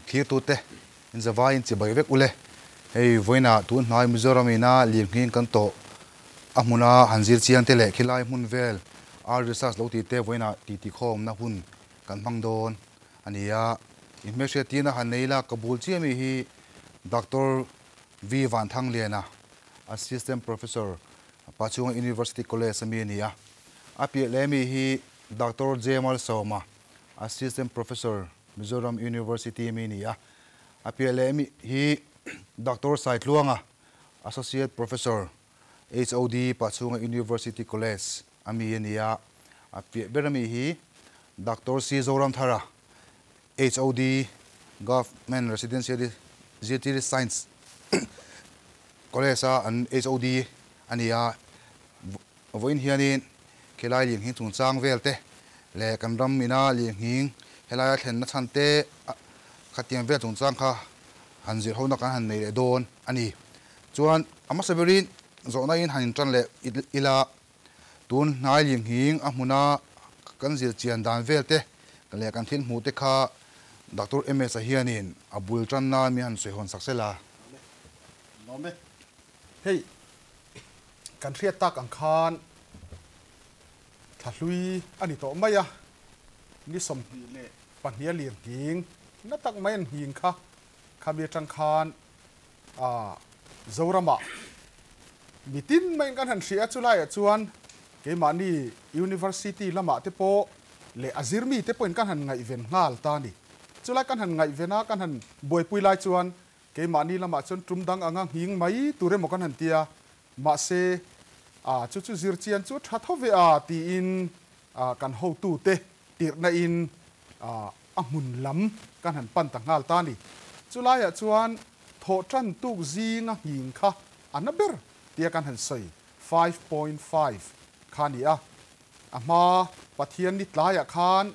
Thlirtute in zavaiin chibai vek ule. Hei vawiinah tun hnai Mizoram ina lirnghing kan tawh a hmuna han zir chiang te leh khilai hmun vel ar research lo tih te vawiinah titi khawmna hun kan hmang dawn a ni a. Inhmelhriat tirna han nei ila ka bul chiah mi hi Doctor V Vanthangliana, Assistant Professor, Pachhunga University College a mi a ni a. A piah leh mi hi Doctor J Malsawma, Assistant Professor, Mizoram University mi a ni a. A piah leh mi hi Doctor Saitluanga, Associate Professor, HOD, Pachhunga University College a mi a ni a. A piah ber ami hi Doctor C Zoramthara, HOD, Government Residential Zirtir Science College a an HOD a ni a. Vawiin hianin khilai lirnghing chungchang vel te leh kan ram ina lirnghing helaia thlenna chhan te khatiang vel chungchang kha han zir hona kan han nei leh dawn a ni. Chuan a hmasa berin zawhna in han intan leh ila tun hnai lirnghing a hmuna kan zir chian dan vel te leh kan thil hmuh te kha Doctor MS-a hianin a bul tan nan mi han sawi hawn sak sela. Lawm e. Hei, kan hriat tak ang khan thla hlui a ni tawh mai a, ni 22 a lir nghing na tak mai an nghing kha, khami atang khan Zoramah mitin maiin kan han hria a, chulaiah chuan keimahni University lamah te pawh leh a zirmi te pawhin kan han ngaihven nghal ta a ni. Chulai kan han ngaihven a, kan han buaipui lai chuan Keimahni lamah chuan tum dang anga nghing mai tur emaw kan han ti a, mahse, a chu chu zirchian chu tha tho ve a tiin kan hotute tirhna in a hmun lam kan han pan ta nghal ta a ni. Chulaiah chuan thawhtan tuk zinga nghing kha a na ber tia kan han sawi 5.5 kha a ni a. A hma Pathianni tlaiah khan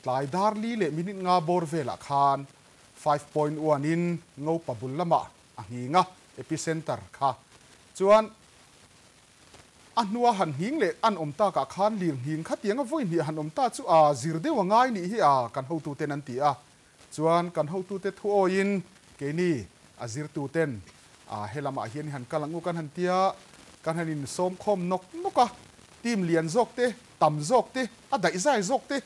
Tlai dar li leh minute nga bawr velah khan 5.1 in Ngopa bul lamah a nghing a, epicenter kha. Chuan a hnua han nghing leh an awm takah khan lir nghing kha tianga vawi hnih han awm ta chu a zir deuh a ngai nih hi a kan hotuten an ti a. Chuan kan hotute thu awiin keini a zirtuten a helamah hian i han kal ang u kan han tia, kan han insawm khawm nawk nawk a, team lian zawk te, tam zawk te, a daih zai zawk te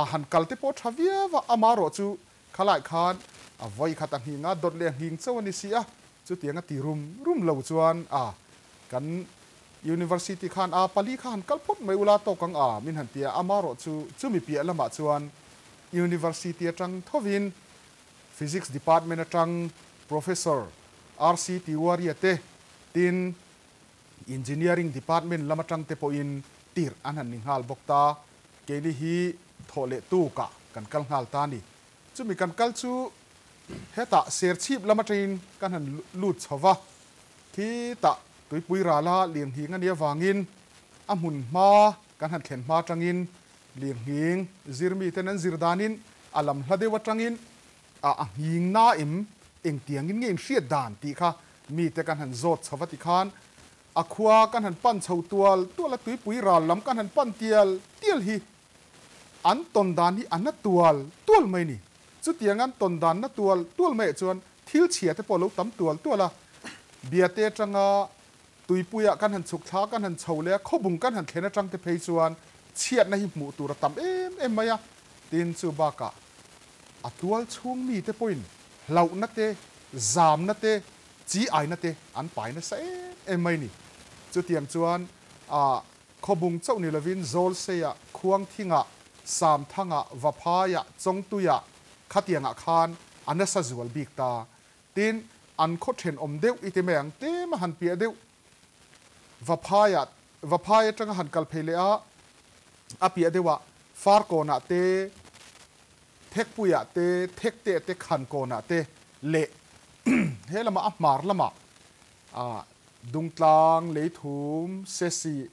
a han kal te pawh tha viau a, amarawh chu khalai khan a vawi khat a nghing a, dawt leh a nghing chauh a ni si a, chutiang a ti rum rum lo chuan a kan University khan a pali kha han kal phawt mai ula tawk ang a min han ti a, amarawh chu chumi piah lamah chuan University atang thovin Physics Department atang Professor RC Tiwari-a te tin Engineering Department lam atang te pawhin tirh an han ni nghal bawk ta. Keini hi thawh leh tukah kan kal nghal ta a ni. Chumi kan kal chu hetah Serchhip lam atangin kan han lut chho va, khitah tuipui rala lirnghing a nih avangin a hmun hma kan han thlen hma atangin lirnghing zirmi ten an zir danin a lam hla deuh atangin a nghing naim engtiangin nge inhriat dan tih kha Mite kan han zawt chho va tikhan a khua kan han pan chho tual tual a, tuipui ral lam kan han pan tial tial hi an tawn dan hi a na tual tual mai ni. Chutiang an tawn dan na tual tual maiah chuan thil chhia te pawh a lo tam tual tual a, Biate atanga tuipuiah kan han chhuk thla kan han chho leh a, khawbung kan han thlen atang te phei chuan chhiatna hi hmuh tur a tam em em mai a, tin chu bakah a tual chhung mite pawhin hlauhna te, zamna te, chi aina te an pai nasa em em mai ni. Chutiang chuan a khawbung chauh ni lovin Zawlseia, Khuangthinga, Samthanga, Vaphaia, Chawngtuia khatiangah khan a nasa zual bik ta. Tin, an khaw thenawm deuh i ti mai ang, tlem a han piah deuh Vaphaia, Vaphai atanga han kal phei leh a, a piah deuhah Farkawnah te, Thekpuiah te, Thekteah te, Khankawnah te leh he lamah a hmar lamah Dungtlang, Leithum, Sesi,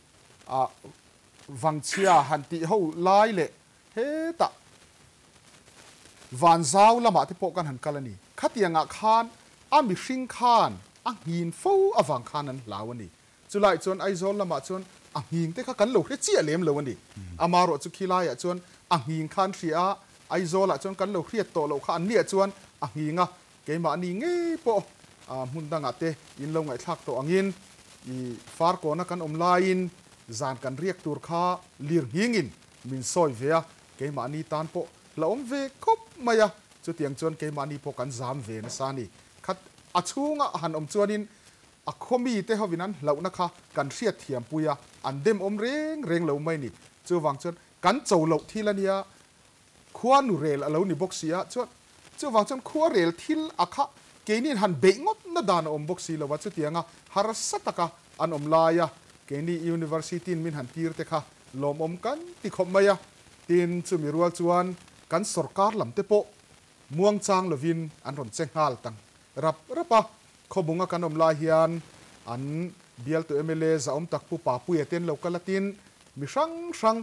Vangchhia han tih ho lai leh hetah Vanzau lamah te pawh kan han kal a ni. Khatiangah khan a mihring khan a nghin fo avang khan an hlau a ni. Chulai chuan Aizawl lamah chuan a nghing te kha kan lo hre chiah lem lo a ni. Amarawh chu khilaiah chuan a nghing khan hria a, Aizawlah chuan kan lo hriat tawh loh kha an nia chuan a nghing a, keimahni ngei pawh hmun dangah te in lo ngaihthlak tawh angin i Farkawna kan awm laiin zan kan riak tur kha lir nghingin min sawi ve a, keimahni tan pawh la awm ve khawp mai a, chutiang chuan keimahni pawh kan zam ve nasa a ni. Khat a chhunga han awm chuanin a khaw mite hovin an hlauhna kha kan hriat thiampui a, an dem awm reng reng lo mai ni. Chuvang chuan kan cho loh thil a nia, khua nu rel a lo ni bawk si a, chuan chuvang chuan khua rel thil a kha keiniin han beih ngawt na dan a awm bawk si lo a, chutianga harsa taka an awm lai a, keini University-in min han tir te kha lawmawm kan ti khawp mai a, tin chumi rual chuan kan sawrkar lam te pawh muangchang lovin an rawn che nghal tang rap rap a, khawbunga kan awm lai hian an bialtu mla zahawm tak Pu Papuia te an lo kal a, tin mi hrang hrang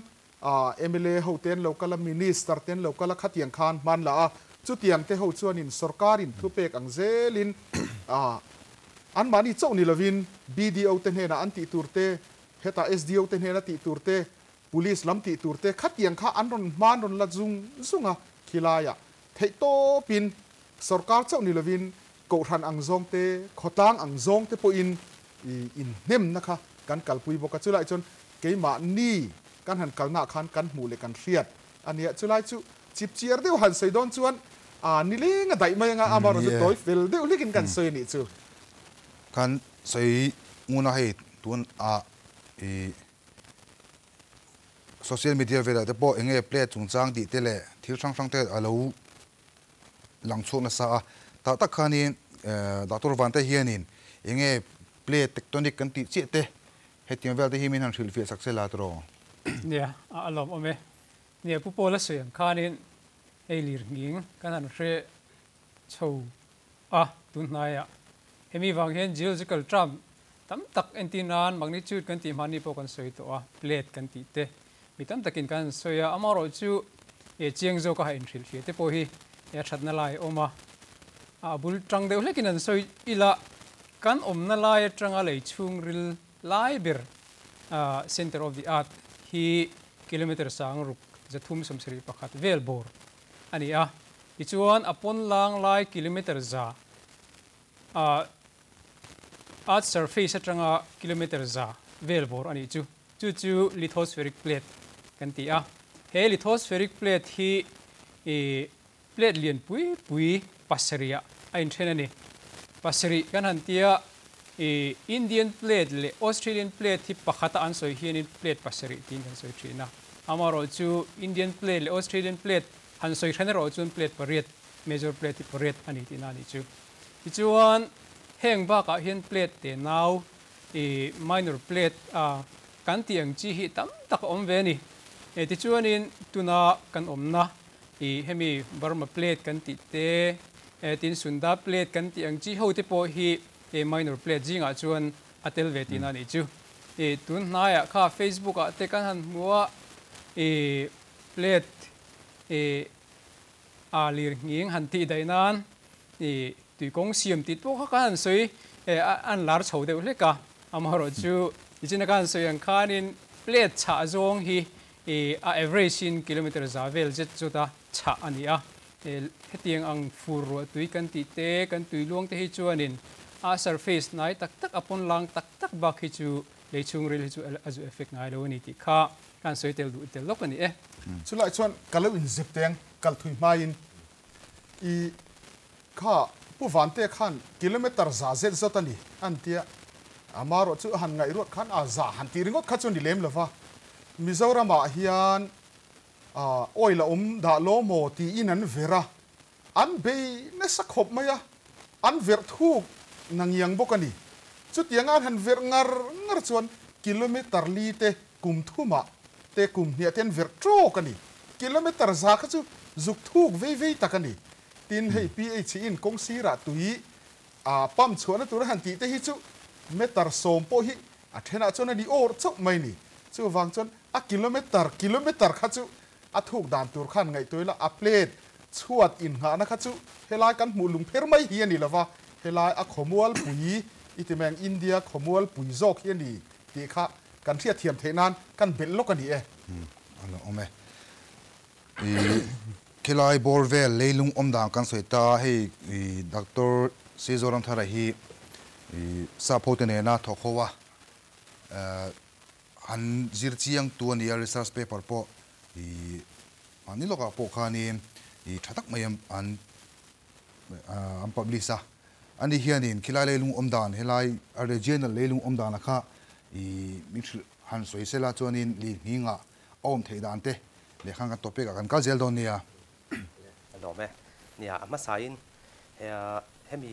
mla ho te an lo kal a, Minister te an lo kal a, khatiang khan hman la a, chutiang te ho chuanin sawrkarin thupek ang zelin anmahni chauh ni lovin BDO te hnenah an tih tur te, hetah SDO te hnena tih tur te, Police lam tih tur te, khatiang kha an rawn hman rawn la zung zung a, khilaiah theihtawpin sawrkar chauh ni lovin Kohhran ang zawng te, khawtlang ang zawng te pawhin inhnemna kha kan kalpui bawk a. Chulai chuan keimahni kan han kalnaah khan kan hmuh leh kan hriat a nia. Chulai chu chipchiar deuh han sawi dawn chuan nileng a daih mai anga amaherawhchu tawi fel deuh hlekin kan sawi a nih chu. Kan sawi ngun a hei tunah i social media velah te pawh eng nge plate chungchang tih te leh thil hrang hrang te a lo lang chhuak nasa a, tah tak khanin Doctor Vante hianin eng nge plate tectonic kan tih chiah te hetiang vel te hi min han hrilhfiah sak sela tiraw? Nia, a lawm awm e. Nia, Pu Paula sawi ang khanin hei lir nghing kan han hre chho a tun hnaiah. Hemi vang hian geological term tam tak entir nan magnitude kan tih hmani pawh kan sawi tawh a, plate kan tih te mi tam takin kan han sawi a, amaherawhchu e chiang zawk a ha inhrilhfiah te pawh hi a thatna lai a awm a, a bul tang deuh hlekin an sawi ila kan awmna lai atanga lei chhungril lai ber center of the earth hi kilometer sang ruk 371 vel bawr a ni a, tichuan a pawn lang lai kilometer za earth surface atanga kilometer za vel bawr a nih chu. Chu chu lithospheric plate kan ti a. He lithospheric plate hi plate lian pui pui pasarih ah a inthen a ni. Pasarih kan han tia Indian plate leh Australian plate hi pakhata an sawi hianin plate pasarih tiin kan sawi thin a. Amaherawhchu Indian plate leh Australian plate han sawi then erawh chuan plate pariat, major plate hi pariat a ni tihna a nih chu. Tichuan heng bakah hian plate te nau I minor plate a kan tih ang chi hi tam tak a awm ve a ni. E tichuanin tuna kan awmna i hemi Burma plate kan tih te, e tin Sunda plate kan tih ang chi ho te pawh hi e minor plate zingah chuan a tel ve tihna a nih chu. I tun hnaiah kha Facebook ah te kan han hmu a, i plate i a lir nghing han tih daih nan i tuikawng siam tih pawh kha kan han sawi an lar chho deuh hlek a, amaherawhchu tichina kan han sawi ang khanin plate chhah zawng hi i a average in kilometer za vel zet zawt a chhah a ni a, hetiang ang fur ruah tui kan tih te kan tui luang te hi chuanin a surface hnai tak tak a pawn lang tak tak bak hi chu lei chhungril hi chu a zu effect ngai lo a ni tih kha Kan sawi tel duh tel lawk a ni e. Chulai chuan ka lo inzep teng kal thui hmain i kha Pu Vante khan kilometer za zet zawt a ni an tia, amarawh chu han ngaih ruat khan a za han tih ringawt kha chu ni lem lova, Mizoramah hian oil a awm dah law maw tiin an ver a, an bei nasa khawp mai a, an verh thuk nangiang bawk a ni. Chutianga an han verh ngar ngar chuan kilometer li te kum thumah te kum hniah te an verh tawk a ni. Kilometer za kha chu zuk thuk vei vei tak a ni. Tin, hei PH in kawng sirah tui a pump chhuahna tur a han tih te hi chu meter 10 pawh hi a thenah chuan a ni awr chauh mai ni. Chuvang chuan a kilometer kilometer kha chu a thuk dan tur khan ngaihtuah ila a plate chhuat inngahna kha chu helai kan hmuh lung pher mai hi a ni lova, helai a khawmual pui i ti mai ang India khawmual pui zawk hi a ni tih kha kan hriat thiam theih nan kan belh lawk a ni e. A lo awm e. I Khilai bawr vel leilung awm dan kan sawi ta, hei Doctor C Zoramthara hi sap hote nena thawk ho a, han zir chiang tu a nia, research paper pawh mahni lawkah pawh khanin tha tak mai an an publish a. Ani hianin khilai leilung awm dan, helai a regional leilung awm dana kha min hrilh han sawi sela chuanin lirnghingah a awm theih dan te lehkhan kan topic ah kan kal zel dawn nia. A lawm e. Nia, a hmasain hemi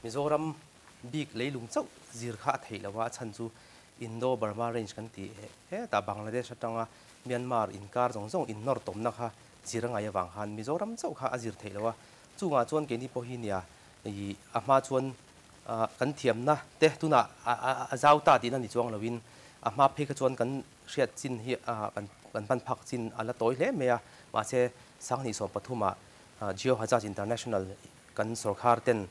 Mizoram bik leilung chauh zir kha a theih lo a, a chhan chu Indo-Burma range kan tih hetah Bangladesh atanga Myanmar inkar zawng zawng innawr tawmna kha zir a ngaih avang khan Mizoram chauh kha a zir theih lo a. Chungah chuan keini pawh hi nia a hma chuan kan thiamna te tunah a zau ta tihna ni chuang loin a hma phei kha chuan kan Hriat chin hi kan hman phak chin a la tawi hle mai a, mahse 2013 ah Geohazards International kan sorkar ten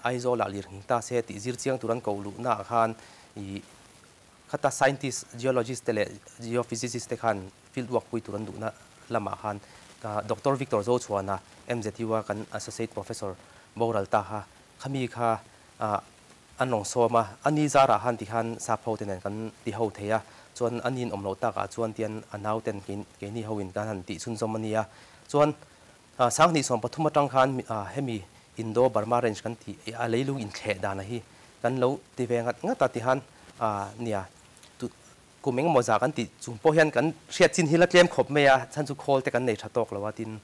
Aizawl ah lirnghing ta se tih zir chiang tur an koh luhna ah khan ih khata scientist, geologist te leh geophysicist te khan field work pui tur an duhna lamah khan Doctor Victor Zochhuana MZU a kan associate professor boral ta kha khami kha An rawn sawm a, a ni zarah han ti khan sap ho te nen kan ti ho thei a, chuan a nin awm loh takah chuan tian a nau ten keini ho in kan han tih chhunzawm a nia. Chuan 2013 atang khan hemi Indo Burma range kan tih a leilung inthleh dana hi kan lo ti ve ngat ngat a ti khan nia kum engemaw zah kan tih chung pawh hian kan hriat chin hi la tlem khawp mai a, chhan chu khawl te kan nei tha tawk lo a tin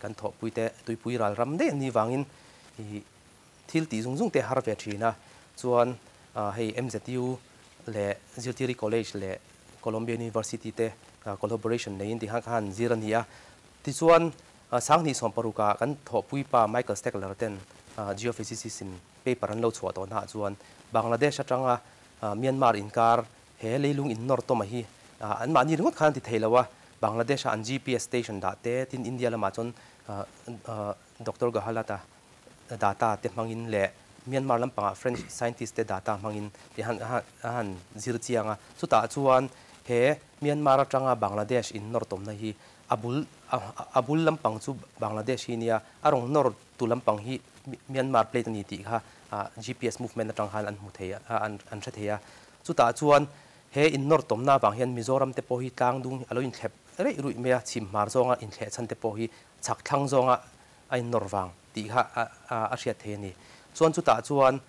kan thawhpui te tuipui ral ram daih an nih vangin Thil tih zung zung te har ve thin a, chuan hei MZU leh Zirtiri College leh Columbia University te collaboration neiin ti khan ka han zir a ni a. Tichuan 2016 ah kan thawhpui pa Michael Steckler ten geophysicist in paper an lo chhuah tawh hnaah chuan Bangladesh atanga Myanmar inkar he leilung innawr tawm a hi anmahni ringawt khan an ti thei lo a, Bangladesh a an GPS station dah te tin India lamah chuan Doctor Gahalata data te hmangin leh Myanmar lampangah French scientist te data hmangin ti han a han zir chiang a. Chutah chuan he Myanmar atanga Bangladesh in nawr tawmna hi a bul a bul lampang chu Bangladesh hi nia, a rawn nawr tu lampang hi Myanmar plate a ni tih kha GPS movement atang khan an hmu thei a, an hre thei a. Chutah chuan he in nawr tawmna avang hian Mizoram te pawh hi tlang dung a lo inthlep reih ruih mai a, chhim hmar zawnga inthleh chhan te pawh hi chhak thlang zawnga a innawr vang tih kha a hriat thei a ni. Chuan chutah chuan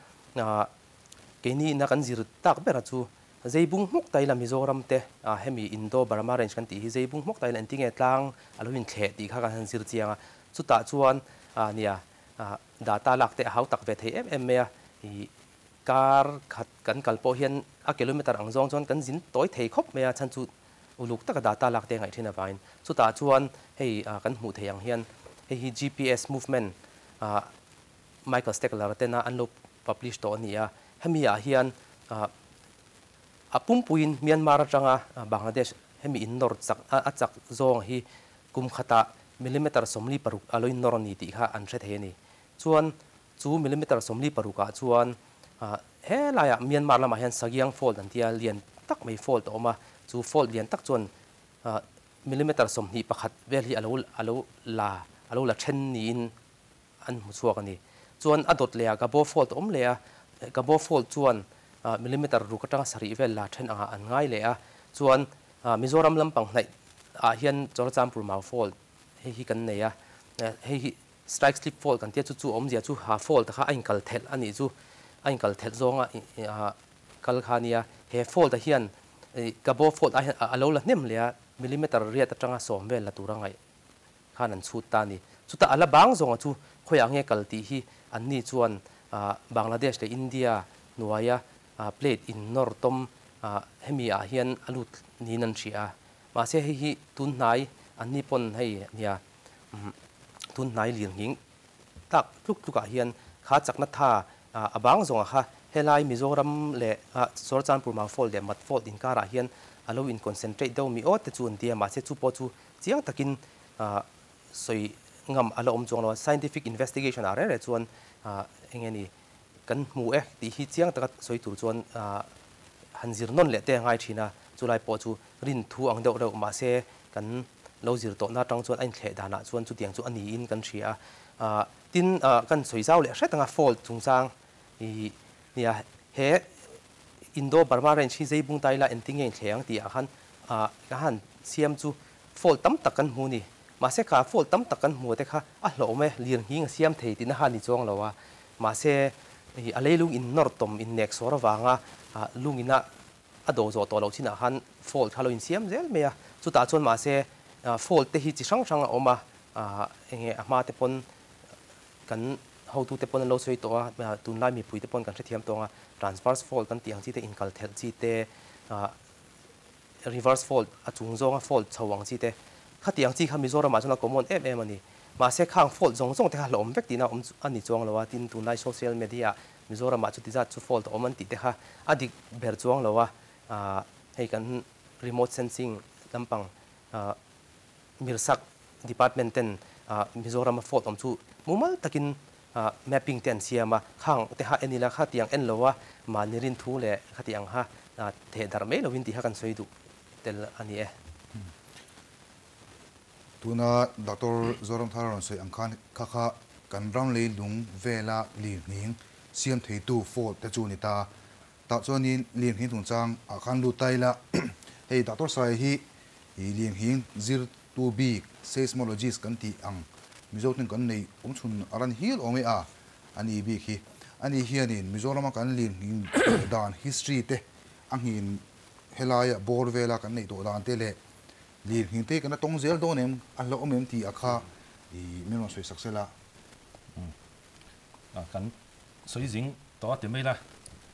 keini ina kan zir tak bera chu Zeibung hmawk taila Mizoram te hemi Indo Burma Range kan tih hi Zeibung hmawk taila engtinge tlang a lo inthleh tih kha kan han zir chiang a. Chutah chuan nia data lak te a hau tak ve thei em em mai a. Kar khat kan kal pawh hian a kilometer ang zawng chuan kan zin tawi thei khawp mai a, chhan chu Uluk taka data lak te ngaih thin avangin chutah chuan hei kan hmuh theih ang hian hei hi GPS movement Michael Steckler tena an lo publish tawh a ni a. Hemi ah hian a pumpuiin Myanmar atanga Bangladesh hemi innawr chak a chak zawng hi kum khatah millimeter 46 a lo innawr a ni tih kha an hre thei a ni. Chuan chu millimeter 46 ah chuan Helaiah Myanmar lamah hian Sagiang Fault an tia lian tak mai fault a awm a, chu fault lian tak chuan millimeter 21 vel hi a lo a lo la a lo la then niin an hmu chhuak a ni. Chuan a dawt lehah Gabo Fault a awm leh a, Gabo Fault chuan millimeter ruk atanga sarih vel la then angah an ngai leh a, chuan Mizoram lampang hnaih ah hian Chawrachampur Mau Fault hei hi kan nei a, hei hi Strike slip fault kan tia chu chu awmzia chu ha fault kha a inkal thelh a nih chu a inkal thelh zawnga kal kha a nia. He fault ah hian Gabo fault ah hian a lo la hnem hle a, millimeter riat atanga 10 vel la tura ngaih khan an chhut ta a ni. Chutah a la bang zawnga chu khawiah nge kal tih hi anni chuan Bangladesh leh India hnuaia plate innawr tawm hemi ah hian a lut niin an hria a. Mahse hei hi tun hnai anni pawn hei nia Tun hnai lir nghing tak tluk tlukah hian kha chakna tha a bang zawngah kha helai Mizoram leh Chawrchanpur Mau Fault leh Mat Fault inkarah hian a lo in concentrate deuh mi awt te chu an ti a, mahse chu pawh chu chiang takin sawi ngam a la awm chuang lo a, scientific investigation ah reng reng chuan eng nge ni kan hmu e tih hi chiang taka sawi tur chuan han zir nawn leh te a ngai thin a, chulai pawh chu rin thu ang deuh reuh mahse kan lo zir tawhna atang chuan a inthleh danah chuan chutiang chu a niin kan hria a. Tin, kan sawi zau leh hret anga fault chungchang i nia he Indo-Burma range hi Zeibung taila engtin nge inthleh ang tih ah khan ka han siam chu fault tam tak kan hmu a ni. Mahse kha fault tam tak kan hmu te kha a hlawhawm e, lirnghing a siam thei tihna kha a ni chuang lo a. Mahse a leilung innawr tawm innek sawr avanga lungina a do zawh tawh loh chinah khan fault kha lo insiam zel mai a. Chutah chuan mahse fault te hi chi hrang hrang a awm a, enge a hma te pawn kan hotute pawn an lo sawi tawh a, tunlai mipui te pawn kan hrethiam tawh ang a, transverse fault kan tih ang chi te, inkal thelh chi te, reverse fault a chung zawnga fault chho ang chi te, khati ang chi kha Mizoramah chuan a common em em a ni. Mahse khang fault zawng zawng te kha hlauhawm vek tihna awm a ni chuang lo a, tin tunlai social media ah Mizoramah chuti zat chu fault a awm an tih te kha a dik ber chuang lo a, hei kan remote sensing lampang Mirsak department ten Mizorama fault awm chu mumal takin mapping te an siam a, khang te kha en ila khatiang en lo a, mahni rin thu leh khatiang kha theh darh mai lovin tih kha kan sawi duh tel a ni e. Tuna Doctor Zoramthara rawn sawi ang khan kha kha kan ram lei lung vela lirnghing siam theitu fault te chu a ni ta. Tah chuanin lirnghing chungchang ah khan lut ta ila hei Doctor Saia hi I lirnghing zirtu bik seismologist kan tih ang Mizo ten kan nei awm chhun a ran hial awm e a, a ni bik hi. Ani hianin Mizorama kan lirnghing tawh dan history te a nghin helaia bawr vela kan neih tawh dan te leh lirnghing te kan la tawng zel dawn em, a hlauhawm em tih a kha i min rawn sawi sak sela. Kan sawi zing tawh a ti mai la,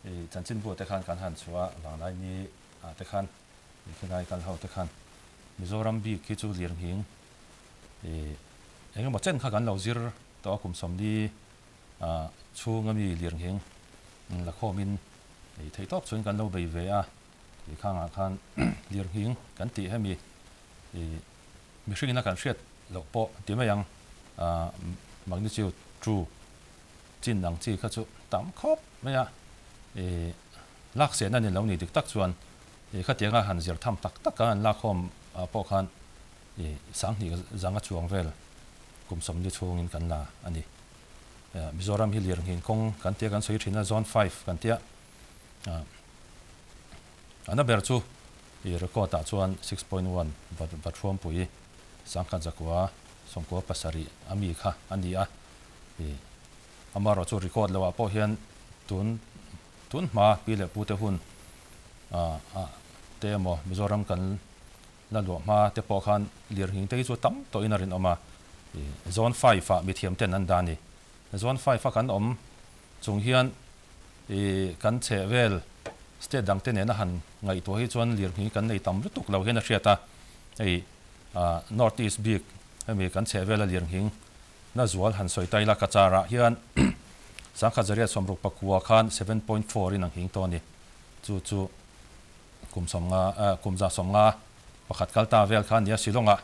i chanchinbu te khan kan han chhuah vanglai ni ah te khan i khilai kal ho te khan Mizoram bik hi chu lirnghing i eng emaw chen kha kan lo zir tawh a kum sawmli ah chhung ami lirnghing la khawmin i theih tawp chuan kan lo bei ve a, i khangah khan lirnghing kan tih hemi i mihringin a kan hriat loh pawh ti mai ang ah magnitude two chin ang chi kha chu tam khawp mai a i lak sehna ni lo ni dik tak chuan i khatianga han zir tham tak tak a an lak khawm ah pawh khan i sanghnih zanga chuang vel kum sawmli chhungin kan la a ni. Mizoram hi lirnghing kawng kan tia kan sawi thin a zone five kan tia ah ana ber chu i record ah chuan 6.1 Vathuampui sangkhat zakua sawmkua pasarih a mi kha a ni a i amaherawh chu record loh ah pawh hian tun tun hma pi leh pu te hun ah ah te emaw Mizoram kan la luah hma te pawh khan lirnghing te hi chu tam tawhin a rinawm a i zone five ah mithiam ten an dah a ni. Zone five a kan awm chung hian i kan chheh vel state dang te nena han ngaihtuah hi chuan lirnghing kan nei tam lutuk lo hian a hriat a, hei North East bik hemi kan chheh vela lirnghing na zual han sawi ta ila Cachar ah hian sangkhat zariat sawmruk pakua khan 7.4 in a nghing tawh a ni. Chu chu kum sawmnga kum za sawmnga pakhat kal ta vel kha a nia Shillong ah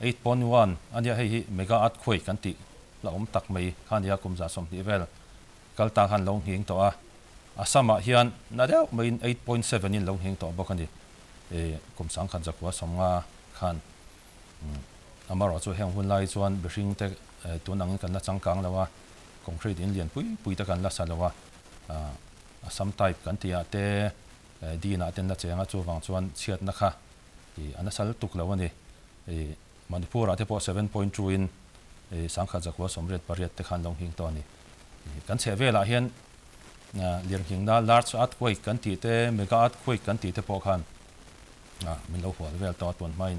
8.1 a nia hei hi mega earthquake kan tih la awm tak mai kha a nia kum za sawmhnih vel kal ta khan lo nghing tawh a, Assam ah hian na deuh maiin 8.7 in lo nghing tawh bawk a ni. Kum sangkhat zakua sawmnga khan amaherawh chu heng hun lai chuan mihring te tun angin kan la changkang lo a, concrete in lian pui pui te kan la sa lo a, Assam type kan tih ah te din ah ten la cheng a, chuvang chuan chhiatna kha a nasa lutuk lo a ni. Manipur ah te pawh 7.2 in sangkhat zakua sawmriat pariat te khan lo nghing tawh a ni. Kan chheh velah hian lirnghingna large earthquake kan tih te, mega earthquake kan tih te pawh khan min lo hual vel tawh a tun hmain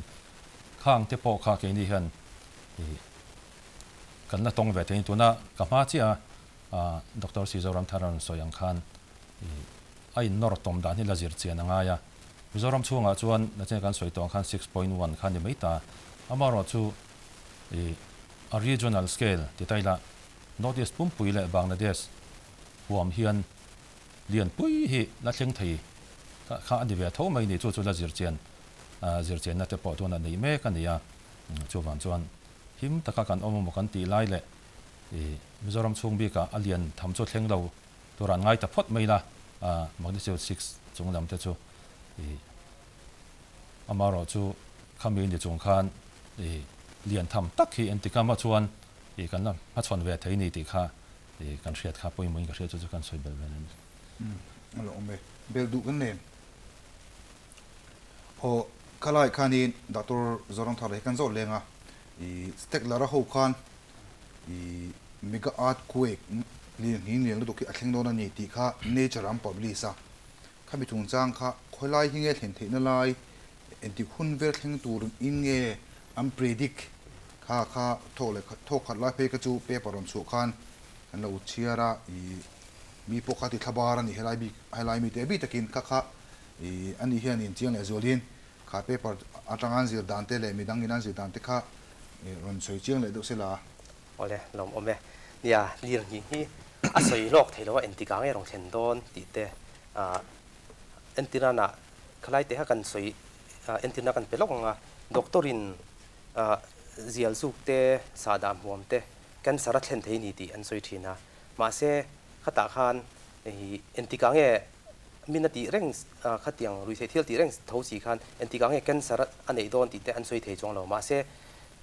khang te pawh kha keini hian kan la tawng ve thei a ni. Tuna ka hma chiah a Doctor C Zoramthar a rawn sawi ang khan a innawr tawm dan hi la zir chian a ngai a. Mizoram chhungah chuan nachina kan sawi tawh ang khan 6.1 kha ni mai ta. Amaherawhchu a regional scale ti ta ila North East pumpui leh Bangladesh huam hian lianpui hi la thleng thei kha a ni ve tho mai ni. Chu chu la zir chian zir chianna te pawh tuna nei mek a ni a. Chuvang chuan him taka kan awm emaw kan tih lai leh Mizoram chhung bikah a lian tham chu thleng lo tur an ngai ta phawt mai la, magnitude 6 chung lam te chu amaherawh chu khami ni chung khan. lian tham tak hi entika maw chuan kan la hmachhawn ve thei ni tih kha kan hriat kha pawimawhin ka hria chu chu kan sawi bel vel a ni. A lo awm e. Bel duh kan nem. Aw khalai khanin Doctor Zoramthara hi kan zawh leng a, i Stekler-a ho khan i mega earthquake lian nghing lian lutuk hi a thleng dawn a ni tih kha Nature an publish a, khami chungchang kha khawilai hi nge thlen theihna lai engtik hun vel thleng tur in nge an predict kha kha thawk leh thawk khat lai phei kha chu paper rawn chhuah khan kan lo chhiar a, i mi pawh kha ti thla bar a ni helai bik helai mite a bik takin kha kha i ani hian inchiang leh zualin kha paper atanga an zir dan te leh midang in an zir dan te kha Rawn sawi chiang leh deuh se la. Awle, lawm awm e. Nia, lir nghing hi a sawi lawk thei lo a, engtik ah nge rawn thlen dawn tih te entirana khalai te kha kan sawi entirna kan pe lawk ang a, doctor in zial zuk te, sahdah hmuam te cancer a thlen thei ni tih an sawi thin a, mahse khatah khan engtik ah nge Min a tih reng khatiang ruihtheih thil tih reng tho si khan engtikah nge cancer a neih dawn tih te an sawi thei chuang lo. Mahse,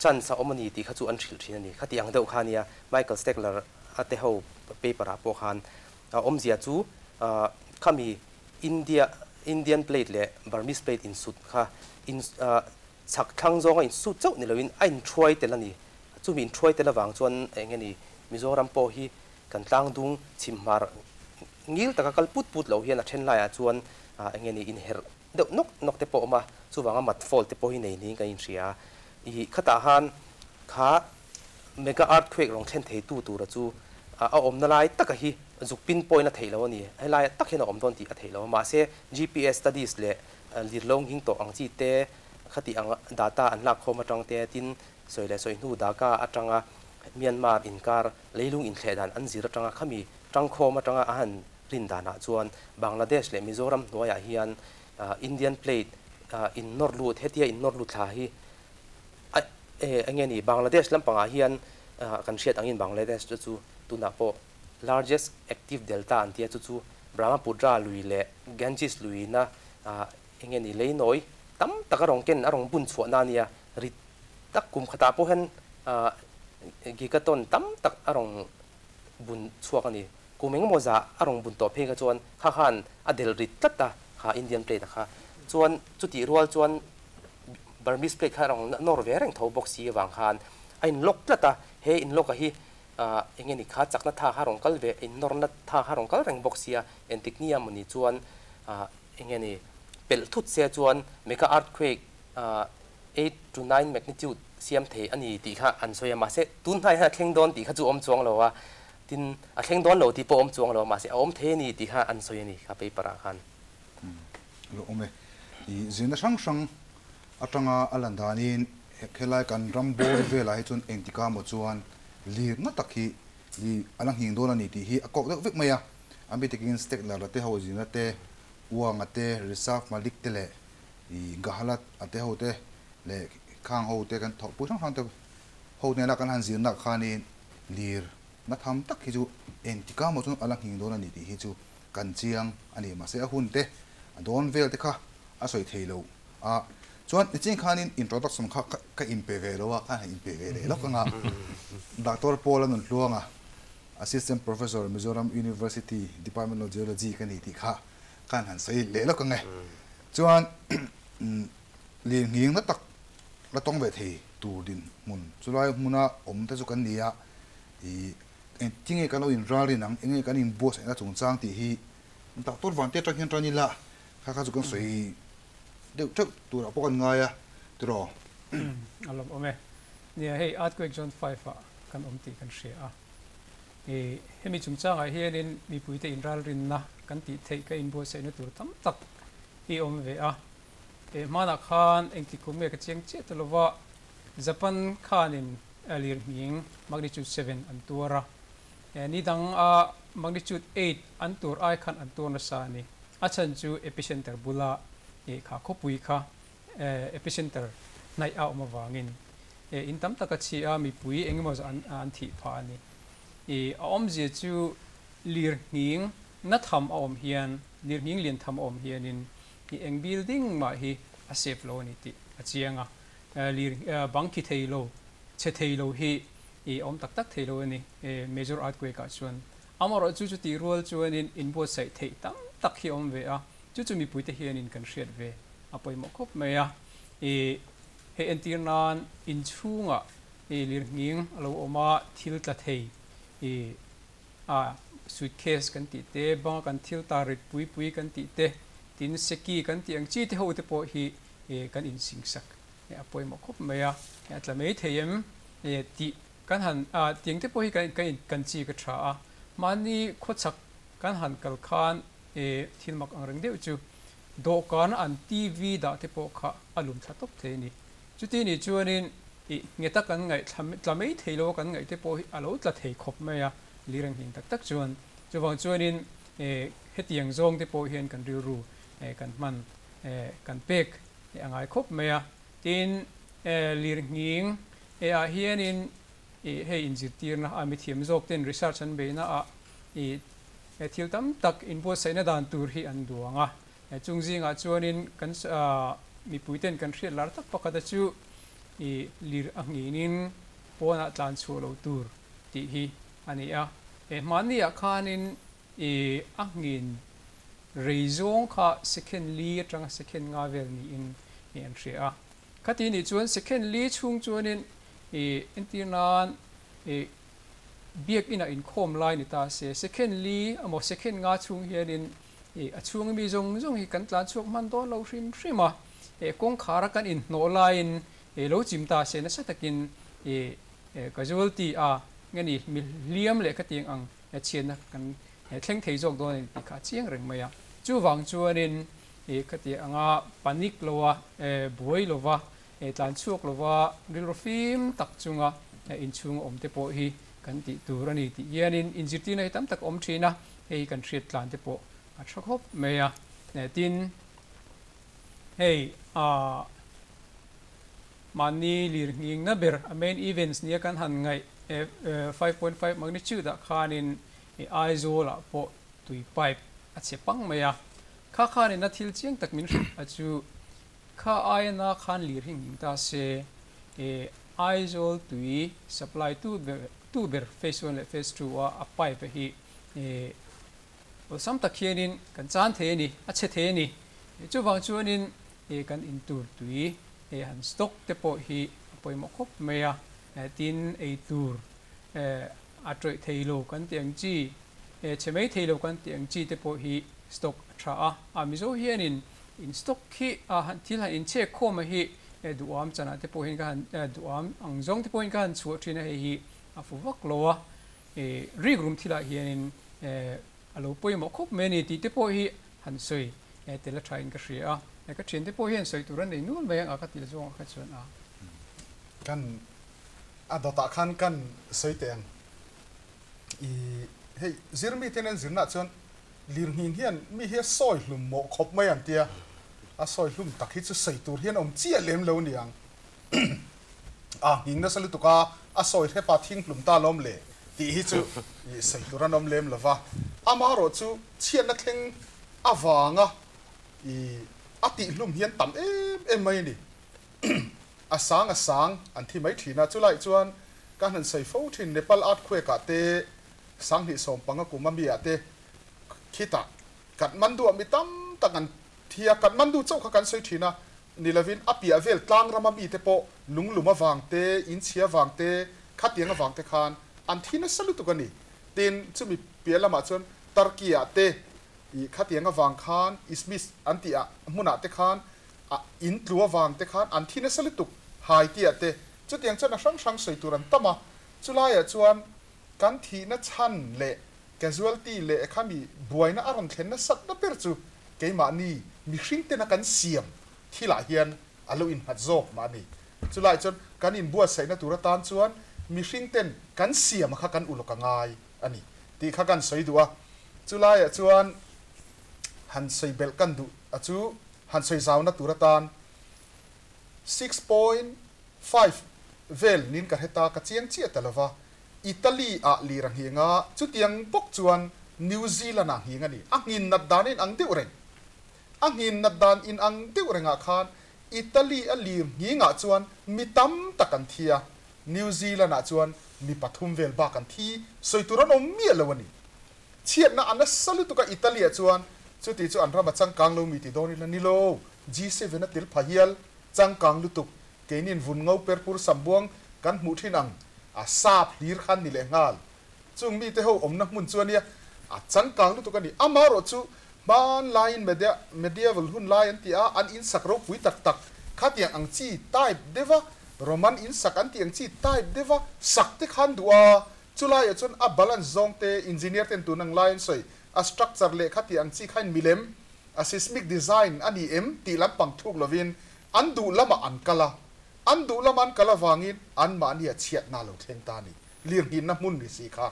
chance a awm a ni tih kha chu an hrilh thin a ni. Khati ang deuh kha nia Michael Steckler a te ho paper ah pawh khan a awmzia chu khami India Indian plate leh Burmese plate insut kha in chhak thlang zawnga insut chauh ni loin a inthuai tel a ni. Chumi inthuai tel avang chuan eng nge ni Mizoram pawh hi kan tlangdung chhimhmar Ngil taka kal put put loh hian a then laiah chuan eng nge ni inherh deuh nawk nawk te pawh a awm a, chuvanga mat fault te pawh hi nei niin kan inhria a. Ih khatah khan kha mega earthquake rawn thlen thei tu tura chu a awmna lai taka hi zuk pin point a theih lo a ni. Helaiah tak hian a awm dawn tih a theih lo a, mahse GPS studies leh lirlo nghing tawh ang chi te khati ang data an lak khawm atang te tin sawi leh sawi hnu daka atanga Myanmar inkar leilung inthleh dan an zir atanga khami Tangkhawm atanga a han rin danah chuan Bangladesh leh Mizoram hnuaiah hian Indian plate in nawr lut, hetia in nawr lut thla hi a eng nge ni Bangladesh lampangah hian kan hriat angin Bangladesh chu chu tunah pawh largest active delta an tia chu chu Brahmaputra lui leh Ganges luina eng nge ni leinawi tam tak a rawn ken a rawn bun chhuahna a nia rit tak kum khatah pawh hian gigaton tam tak a rawn bun chhuak a ni. Kum engemaw zah a rawn bun tawh phei kha chuan kha khan a del rit tlat a, kha Indian plate a kha. Chuan chutih rual chuan Burmese plate kha a rawn nawr ve reng tho bawk si avang khan a in lock tlat a, he in lock a hi eng nge ni kha chakna tha kha rawn kal ve, in nawrna tha kha rawn kal reng bawk sia, engtik nia mawni chuan eng nge ni pelh thut se chuan mega earthquake 8 to 9 magnitude siam thei a ni tih kha an sawi a, mahse tun hnai hian a thleng dawn tih kha chu a awm chuang lo a, tin a thleng dawn lo tih pawh a awm chuang lo a, mahse a awm thei a ni tih kha an sawi a ni kha paper ah khan. Lo awm e. I zirna hrang hrang atanga a lan danin helai kan ram bawr velah hi chuan engtika maw chuan lirna tak hi i a la nghing dawn a ni tih hi a kawk deuh vek mai a, a mi takin Stekler te ho zirna te, Uanga te, Rishabh Malik te leh I Gahalat a te ho te leh khang ho te kan thawhpui hrang hrang te ho nena kan han zirna khanin lir na tham tak hi chu engtika maw chuan a la nghing dawn a ni tih hi chu kan chiang a ni. Mahse a hun te a dawn vel te kha a sawi thei lo a. Chuan nichin khanin introduction kha ka inpe ve lo a, ka han inpe ve leh lawk ang a. Doctor Paul a nun hluang a, Assistant Professor Mizoram University Department of Geology ka ni tih kha Khan han sawi leh lawk ang e. Chuan lir nghing na tak la tawng ve thei tur dinhmun chulai hmuna awm te chu kan ni a, ih engtin nge kan lo inral rin ang, eng nge kan inbuatsaihna chungchang tih hi doctor vang te atang hian tan ila kha kha chu kan sawi deuh teuh turah pawh kan ngai a tiraw. A lawmawm e. Nia hei earthquake zone 5 ah kan awm tih kan hria a. I hemi chungchangah hianin mipuite inralrinna kan tih theih ka inbuatsaihna tur tam tak hi awm ve a. E hmanah khan engtik kum nge ka chiang chiah ta lova, Japan khanin lirnghing magnitude 7 an tuar a. E ni dang a magnitude 8 an tur ai khan an tuar nasa a ni. A chhan chu epicenter bula e kha khawpui kha epicenter hnaih a awm avangin in tam tak a chhi a, mipui eng emaw zah an thih phah a ni. I a awmzia chu lirnghing na tham a awm hian, lirnghing lian tham a awm hianin i eng building mah hi a safe lo a ni tih a chiang a. lir bang khi thei lo che thei lo hi i awm tak tak thei lo a ni major earthquake ah chuan. Amaherawhchu chutih rual chuanin inbuatsaih theih tam tak hi a awm ve a, chu chu mipuite hianin kan hriat ve a pawimawh khawp mai a. I hei entir nan inchhungah i lirnghing a lo awm a, thil tla thei i a suitcase kan tih te, banga kan thil tar rit pui pui kan tih te, tin seki kan tih ang chi te ho te pawh hi kan insingsak a pawimawh khawp mai a, a tla mai thei em tih kan han tiang te pawh hi kan kan kan chi ka tha a, mahni khawchhak kan han kal khan thil mak ang reng deuh chu dawhkana an TV dah te pawh kha a lum thla tawp thei a ni. Chuti nih chuanin ih ngheta kan ngaih tla mai thei lo a kan ngaih te pawh hi a lo tla thei khawp mai a, lir ang hling tak tak chuan. Chuvang chuanin hetiang zawng te pawh hian kan rilru kan hman kan pek a ngai khawp mai a. Tin, lir nghing ah hianin ih hei inzirtirna a mithiam zawk ten research an beihna ah ih thil tam tak inbuatsaihna dan tur hi an duang a. Chung zingah chuanin kan mipuiten kan hriat lar tak pakhata chu i lir a nghinin pawnah tlan chhuah lo tur tih hi a ni a. Hmanniah khanin i a nghin rei zawng kha second li atanga second nga vel niin an hria a. Khati nih chuan second li chhung chuanin i entir nan i biakinah inkhawm lai ni ta se second li emaw second nga chhung hianin I a chhunga mi zawng zawng hi kan tlan chhuak hman dawn lo hrim hrim a, e kawngkhara kan inhnawh laiin e lo chim ta se nasa takin e casualty a nge ni mi hliam leh khatiang ang e chhiatna kan thleng thei zawk dawn a ni tih kha a chiang reng mai a. Chuvang chuanin e khatiang anga panic loa e buai lova e tlan chhuak lova rilru fim tak chunga inchhunga awm te pawh hi kan tih tur a ni tih hianin inzirtirna hi tam tak a awm thin a. Hei kan hriat tlan te pawh a tha khawp mai a, tin hei ah mahni lir nghing na ber a main events nia kan han ngaih 5.5 magnitude ah khanin Aizawl ah pawh tui pipe a chhe pang mai a, kha khanin a thil chiang tak min hrilh a chu kha aia na khan lir hi nghing ta se Aizawl tui supply tu ber phase 1 leh phase 2 a a pipe hi Awlsam tak hianin kan chan thei a ni, a chhe thei a ni. Chuvang chuanin kan in tur tui han stock te pawh hi a pawimawh khawp mai a, tin ei tur a tawih thei lo kan tih ang chi, chhe mai thei lo kan tih ang chi te pawh hi stock a tha a. A Mizo hianin in stock hi thil han inchhek khawm a hi duham chanah te pawh hian ka han duham ang zawng te pawhin ka han chhuah thin a, hei hi a fu vak lo a. Rik rum thilah hianin a lo pawimawh khawp mai a ni tih te pawh hi han sawi tel a thain ka hria a. Ka thiante pawh hian sawi tur an nei nual mai ang a ka ti zawngah kha chuan a. Kan a dawtah khan kan sawi teh ang. I hei zirmi ten an zirnaah chuan lirnghin hian mi hi a sawi hlum mawh khawp mai an tia. A sawi hlum tak hi chu sawi tur hian awm chiah lem lo niang. A nghing nasa lutuk a, a sawi hrep a thing hlum ta lawm le tih hi chu sawi tur an awm lem lo va. Amaherawh chu chhiatna thleng avanga a tih hlum hian tam em em mai a ni. A sang a sang an thi mai thin a, chulai chuan ka han sawi fo thin Nepal earthquake ah te 2015 kum a mi ah te khitah Kathmandu ah mi tam tak an thi a, Kathmandu chauh kha kan sawi thin a, Ni lovin a piah vel tlang rama mite pawh lunglum avang te, inchhia avang te, khatiang avang te khan an thi nasa lutuk a ni. Tin, chumi piah lamah chuan Turkey ah te ih khatiang avang khan Izmir an tih ah hmunah te khan ah in tlu avang te khan an thi nasa lutuk Haiti ah te. Chutiang chuan a hrang hrang sawi tur an tam a. Chulaiah chuan kan thihna chhan leh casualty leh khami buaina a rawn thlen nasat na ber chu keimahni mihring tena kan siam thilah hian a lo innghat zawk mah a ni. Chulai chuan kan inbuatsaihna tur atan chuan mihring ten kan siam kha kan ulawk a ngai a ni tih kha kan sawi duh a. Chulaiah chuan han sawi belh kan duh a chu han sawi zauna tur atan 6.5 vel nin ka hre ta ka chiang chiah ta lova, Italy ah lir a nghing a, chutiang bawk chuan New Zealand ah nghing a ni. A nghin nat dan in ang deuh reng. A nghin nat dan in ang deuh rengah khan Italy a lir nghingah chuan mi tam tak an thi a, New Zealand ah chuan mi pathum vel bak an thi sawi tur an awm miah lo a ni. Chhiatna a nasa lutuk a Italy ah chuan chuti chu an ram a changkang lo mi ti dawn ila ni lo, G7 a tel pha hial changkang lutuk keinin vun ngo perpur sambuang kan hmuh thin ang a sap hlir khan ni leh nghal. Chung mite ho awmna hmun chu a nia, a changkang lutuk a ni. Amaherawh chu hmanlaiin medieval hun lai an ti a, an insak ropui tak tak khatiang ang chi type deuha Roman insak an tih ang chi type deuha sak te khan duh a, chulaiah chuan a balance zawng te engineer ten tun ang lai an sawi, a structure leh khatiang ang chi khain milem, a seismic design a ni em tih lampang thuk lovin an duh lamah an kal a, an duh lama an kal avangin anmahni a chhiatna a lo thleng ta a ni. Lirnghinna hmun ni si kha.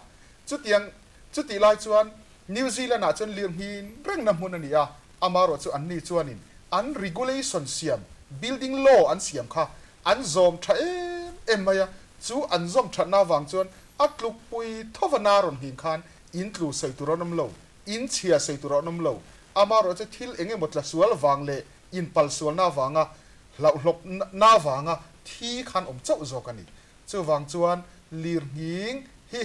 Chutiang, chutih lai chuan New Zealand-ah chuan lirnghin rengna hmun a ni a, amaherawh chu anni chuanin an regulation siam, building law an siam kha an zawm tha em em mai a, chu an zawm thatna avang chuan a tlukpui thova na rawn nghin khan in tlu sawi tur an awm lo, in chhia sawi tur an awm lo, amaherawh chu thil eng emaw tla sual vang leh inpalsualna avanga hlauhlawpna avanga thi khan awm chauh zawk a ni. Chuvang chuan lirnghing hi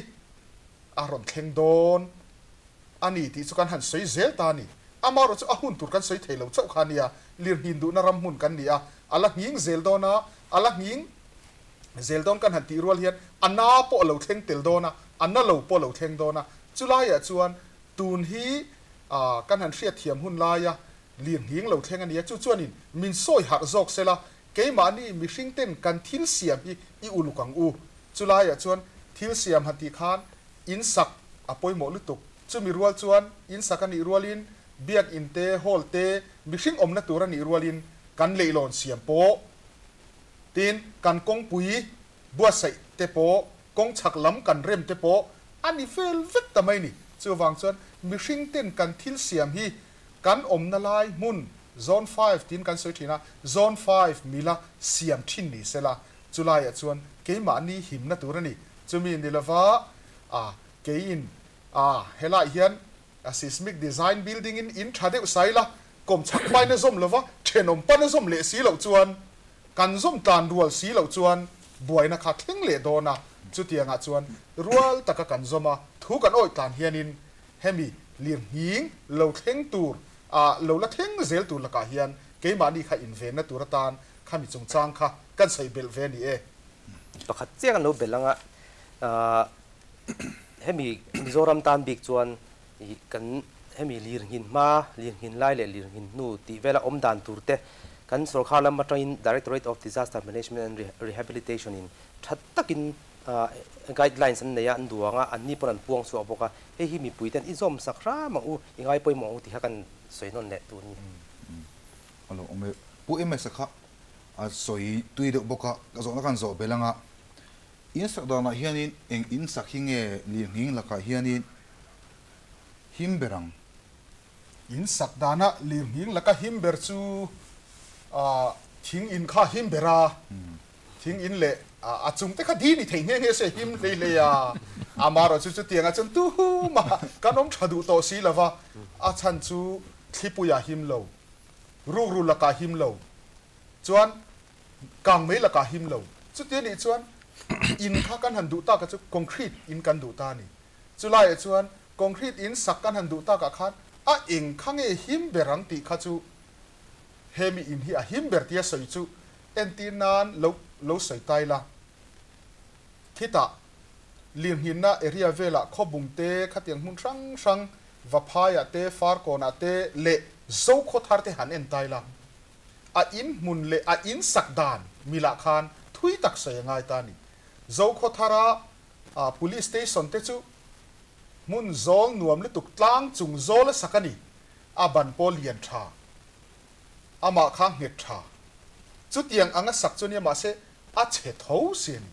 a rawn thleng dawn a ni tih chu kan han sawi zel ta a ni. Amaherawh chu a hun tur kan sawi thei lo chauh kha a nia, lirnghin duhna ram hmun kan ni a, a la nghing zel dawn a, a la nghing zel dawn kan han tih rual hian a na pawh a lo thleng tel dawn a, a na lo pawh a lo thleng dawn a. Chulaiah chuan tun hi kan han hriatthiam hun laia lirnghing lo thleng a ni a, chu chuanin min sawi harh zawk sela, Keimahni mihring ten kan thil siam hi i uluk ang u. Chulaiah chuan thil siam han tih khan in sak a pawimawh lutuk. Chumi rual chuan in sak a nih rualin biak in te, hall te, mihring awmna tur a nih rualin kan leihlawn siam pawh, tin kan kawngpui buatsaih te pawh, kawng chhak lam kan rem te pawh a ni vel vek ta mai ni. Chuvang chuan mihring ten kan thil siam hi Kan awmna lai hmun Zone 5 tiin kan sawi thin a, Zone 5 mila siam thin ni sela, chulaiah chuan keimahni himna tur a ni. Chumi ni lova a keiin a helaiah hian a seismic design building in in tha deuh sai la, kawmchhak paina zawm lova thenawm pana zawm leh si loh chuan, kan zawm tlan rual si loh chuan buaina kha thleng leh dawn a, chutiangah chuan rual taka kan zawm a, thu kan awih tlan hianin Hemi lirnghing lo thleng tur ah lo la thleng zel tur lakah hian keimahni kha invenna tur atan khami chungchang kha kan sawi belh ve a ni e. Pakhat chiah kan lo belh anga hemi Mizoram tan bik chuan kan hemi lirnghin hma, lirnghin lai leh lirnghin hnu tih vela awm dan tur te kan sorkar lam atangin Directorate of Disaster Management and Rehabilitation in tha takin Guidelines an nei a, an duang a, anni pawn an puang chhuak bawk a, hei hi mipui ten i zawm sak hram ang u, i ngai pawimawh ang u tih kha kan sawi nawn leh tur a ni. A lo awm e. Pu MS-a kha a sawi tui deuh bawk a, ka zawhna khan zawh belh ang a, in sak danah hianin eng in sak hi nge lirnghing lakah hianin him ber ang? In sak dana lirnghing laka him ber chu thing in kha him ber a, Thing in leh a chung te kha di ni thei nghe nghe se him hlei hlei a, amaherawh chu chutiang ah chuan tuhuma kan awm tha duh tawh si lova, a chhan chu thlipui ah him lo, rukru lakah him lo, chuan kang mei lakah him lo, chuti anih chuan in kha kan han duh tak ah chu concrete in kan duh ta a ni. Chulaiah chuan concrete in sak kan han duh tak ah khan a eng kha nge him ber ang tih kha chu hemi in hi a him ber tia sawi chu Entir nan lo lo sawi tai la. Khitah lirnghinna area velah khawbung te, khatiang hmun hrang hrang, Vaphaiah te, Farkawnah te leh Zokhawthar te han en tai la. A in hmun leh a in sak dan milah khan thui tak sawi a ngai ta a ni. Zokhawthara Police Station te chu hmun zawl nuam lutuk tlang chung zawl a sak a ni. A ban pawh lian tha. Amah kha nghet tha. Chutiang anga sak chu nia mahse a chhe tho si a ni.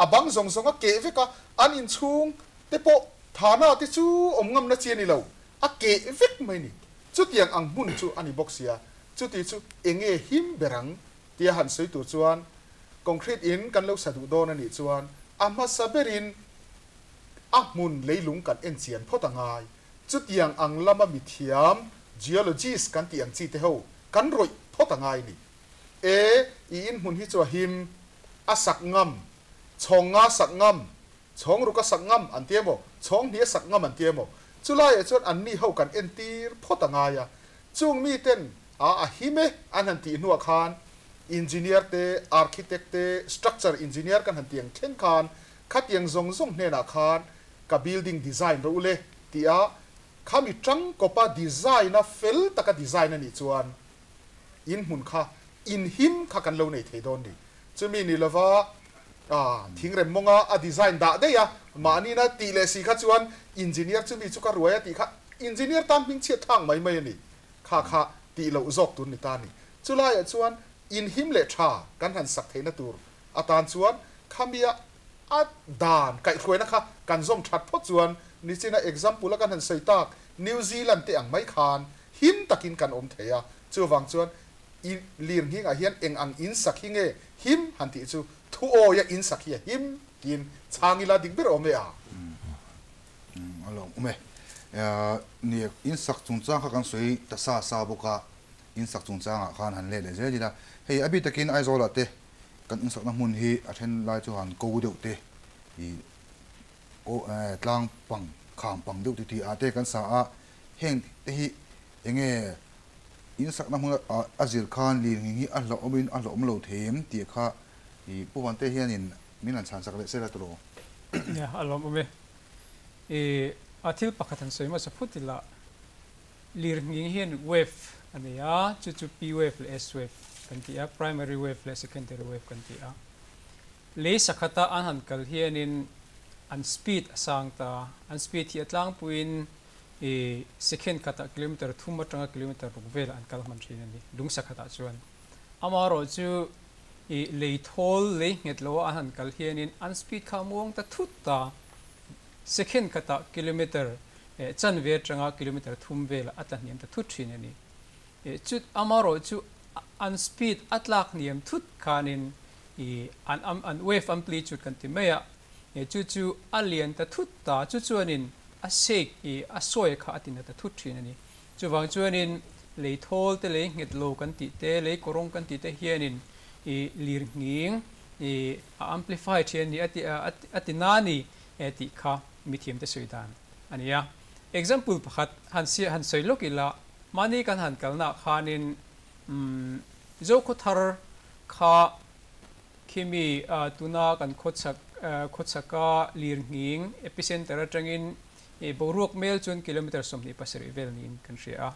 A bang zawng zawng a keh vek a, an inchhung te pawh thana te chu awm ngamna chi a ni lo, a keh vek mai ni. Chutiang ang hmun chu a ni bawk sia, chuti chu enge him ber ang tia han sawi tur chuan concrete in kan lo sa duh dawn a nih chuan a hmasa berin a hmun leilung kan en chian phawt a ngai. Chutiang ang lama mithiam, geologist, kan tih ang chi te ho kan rawih phawt a ngai ni. E, i in hmun hi chu a him, a sak ngam, chhawng nga sak ngam, chhawng ruk a sak ngam an ti emaw, chhawng hnih a sak ngam an ti emaw, chulaiah chuan anni ho kan entir phawt a ngai a. Chung miten a a him e an han tih hnuah khan engineer te, architect te, structure engineer kan han ti ang thleng khan khatiang zawng zawng hnenah khan ka building design rawh u le tia khami tangkawpa design a fel taka design a nih chuan in hmun kha in him kha kan lo nei thei dawn ni. Chumi ni lova thingrem mawnga a design dah daih a, mahnina tih leh si kha chuan engineer chumi chu ka ruai a tih kha engineer tan hming chhiat thang mai mai a ni. Kha kha tih loh zawk tur ni ta ni. Chulaiah chuan in him leh tha kan han sak theihna tur atan chuan khamia a dan kaihhruaina kha kan zawm that phawt chuan nichina example a kan han sawi tak New Zealand te ang mai khan him takin kan awm thei a. Chuvang chuan i lir nghingah hian eng ang in sak hi nge him han tih chu thu awia in sak hi a him tiin chhang ila dik ber awm e a. A lawm awm e. Ni in sak chungchang kha kan sawi ta sa sa bawk a, in sak chungchangah khan han let leh zel ila. Hei a bik takin Aizawlah te kan insakna hmun hi a then lai chu han ko deuh te i ko tlang pang kham pang deuh te tih ah te kan sa a, heng te hi enge insakna hmun a zir khan lirnghing hi a hlauhawmin a hlauhawm lo thei em tih kha i Pu Vante hianin min han chhan sak leh sela tawh. Nia a lawmawm e. I a thil pakhat han sawi hmasa phut ila Lirnghing hian wave a nei a, chu chu P wave leh S wave kan ti a, primary wave leh secondary wave kan ti a. Lei sakhata an han kal hianin an speed a sang ta, an speed hi a tlangpuiin i second khatah kilometer thum atanga kilometer ruk velah an kal hman thin a ni, lung sakhatah chuan. Amaherawh chu i lei thawl, lei nghet loa an han kal hianin an speed kha a muang ta thut ta, second khatah kilometer chanve atanga kilometer thum velah a tla hniam ta thut thin a ni. Chut amaherawh chu an speed a tlak hniam thut khanin i an an wave amplitude kan ti mai a, chu chu a lian ta thut ta, chu chuanin a shake i a sawi kha a ti na ta thut thin a ni. Chuvang chuanin lei thawl te, lei nghet lo kan tih te, lei kawrawng kan tih te hianin i lir nghing i a amplify thin a ni, a ti a ti na a ni tih kha mithiam te sawi dan a ni a. Example pakhat han siah han sawi lawk ila, mahni kan han kalnaah khanin umm Zokhawthar kha khimi tuna kan khawchhak khawchhaka lir nghing epicenter atangin boruak mel chuan kilometer 27 vel niin kan hria a.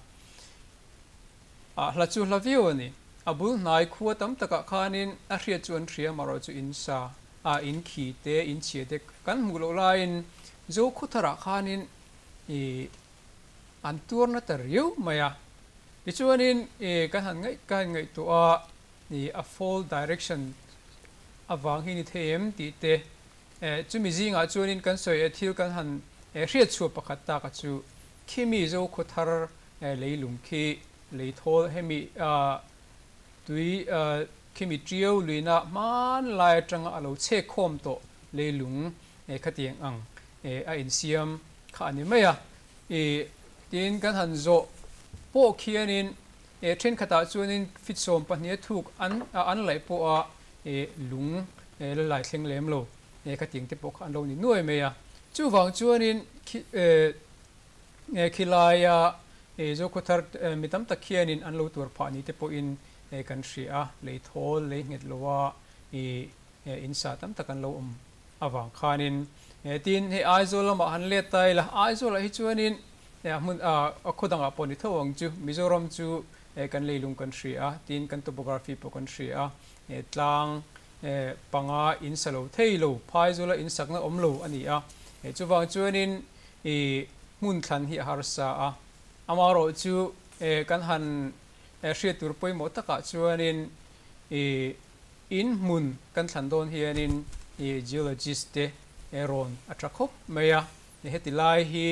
A hla chu hla viau a ni. A bul hnai khua tam takah khanin a hriat chu an hria marawh chu in sa a in khi te in chhia te kan hmuh loh laiin Zokhawtharah khanin i an tuar na ta riau mai a. Tichuanin i kan han ngaih ka han ngaihtuah a i a fall direction avang hi ni thei em tih te chumi zingah chuanin kan sawi e thil kan han hriat chhuah pakhat tak a chu khimi Zokhawthar leilung khi lei thawl hemi tui khimi tiau luina hmanlai atanga a lo chhek khawm tawh leilung khatiang ang a insiam kha a ni mai a. Tin kan han zawh pawh khianin thenkhatah chuanin feet 12 a thuk an an laih pawha lung la lai thleng lem lo khatiang te pawh kha an lo ni nuai mai a. Chuvang chuanin khi Khilaia Zokhawthar mi tam tak hianin an lo tuar phah ni te pawhin kan hria a, lei thawl, lei nghet loa in sa tam tak an lo awm avang khanin. Tin, hei Aizawl lamah han let ta ila, Aizawlah hi chuanin hmun a khaw dangah pawh ni tho ang chu, Mizoram chu kan leilung kan hria a, tin kan topography pawh kan hria a, tlang panga in sa lo thei lo, Phaizawla in sakna awm lo a ni a. Chuvang chuanin I hmun thlan hi a harsa a, amaherawh chu kan han hriat tur pawimawh takah chuanin i in hmun kan thlan dawn hianin i geologist te rawn a tha khawp mai a, heti lai hi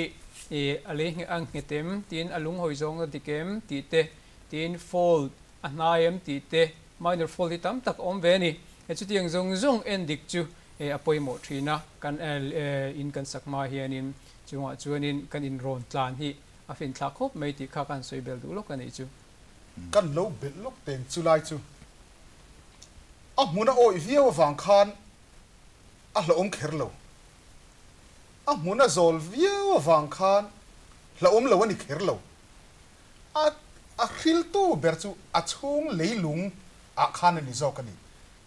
i a lei ngheh a nghet em tiin a lunghawi zawng a dik em tih te, tin fold a hnai em tih te, minor fold hi tam tak a awm ve a ni. Chutiang zawng zawng en dik chu a pawimawh thin a, kan in kan sak hma hianin chungah chuanin kan inrawn tlan hi a finthlak khawp mai tih kha ka han sawi bel duh lawk a nih chu. Kan lo belh lawk teng chu lai chu A hmun a awih viau avang khan a hlauhawm kher lo. A hmun a zawl viau avang khan hlauhawm lo a ni kher lo. A a hriltu ber chu a chhung leilung ah khan a ni zawk a ni.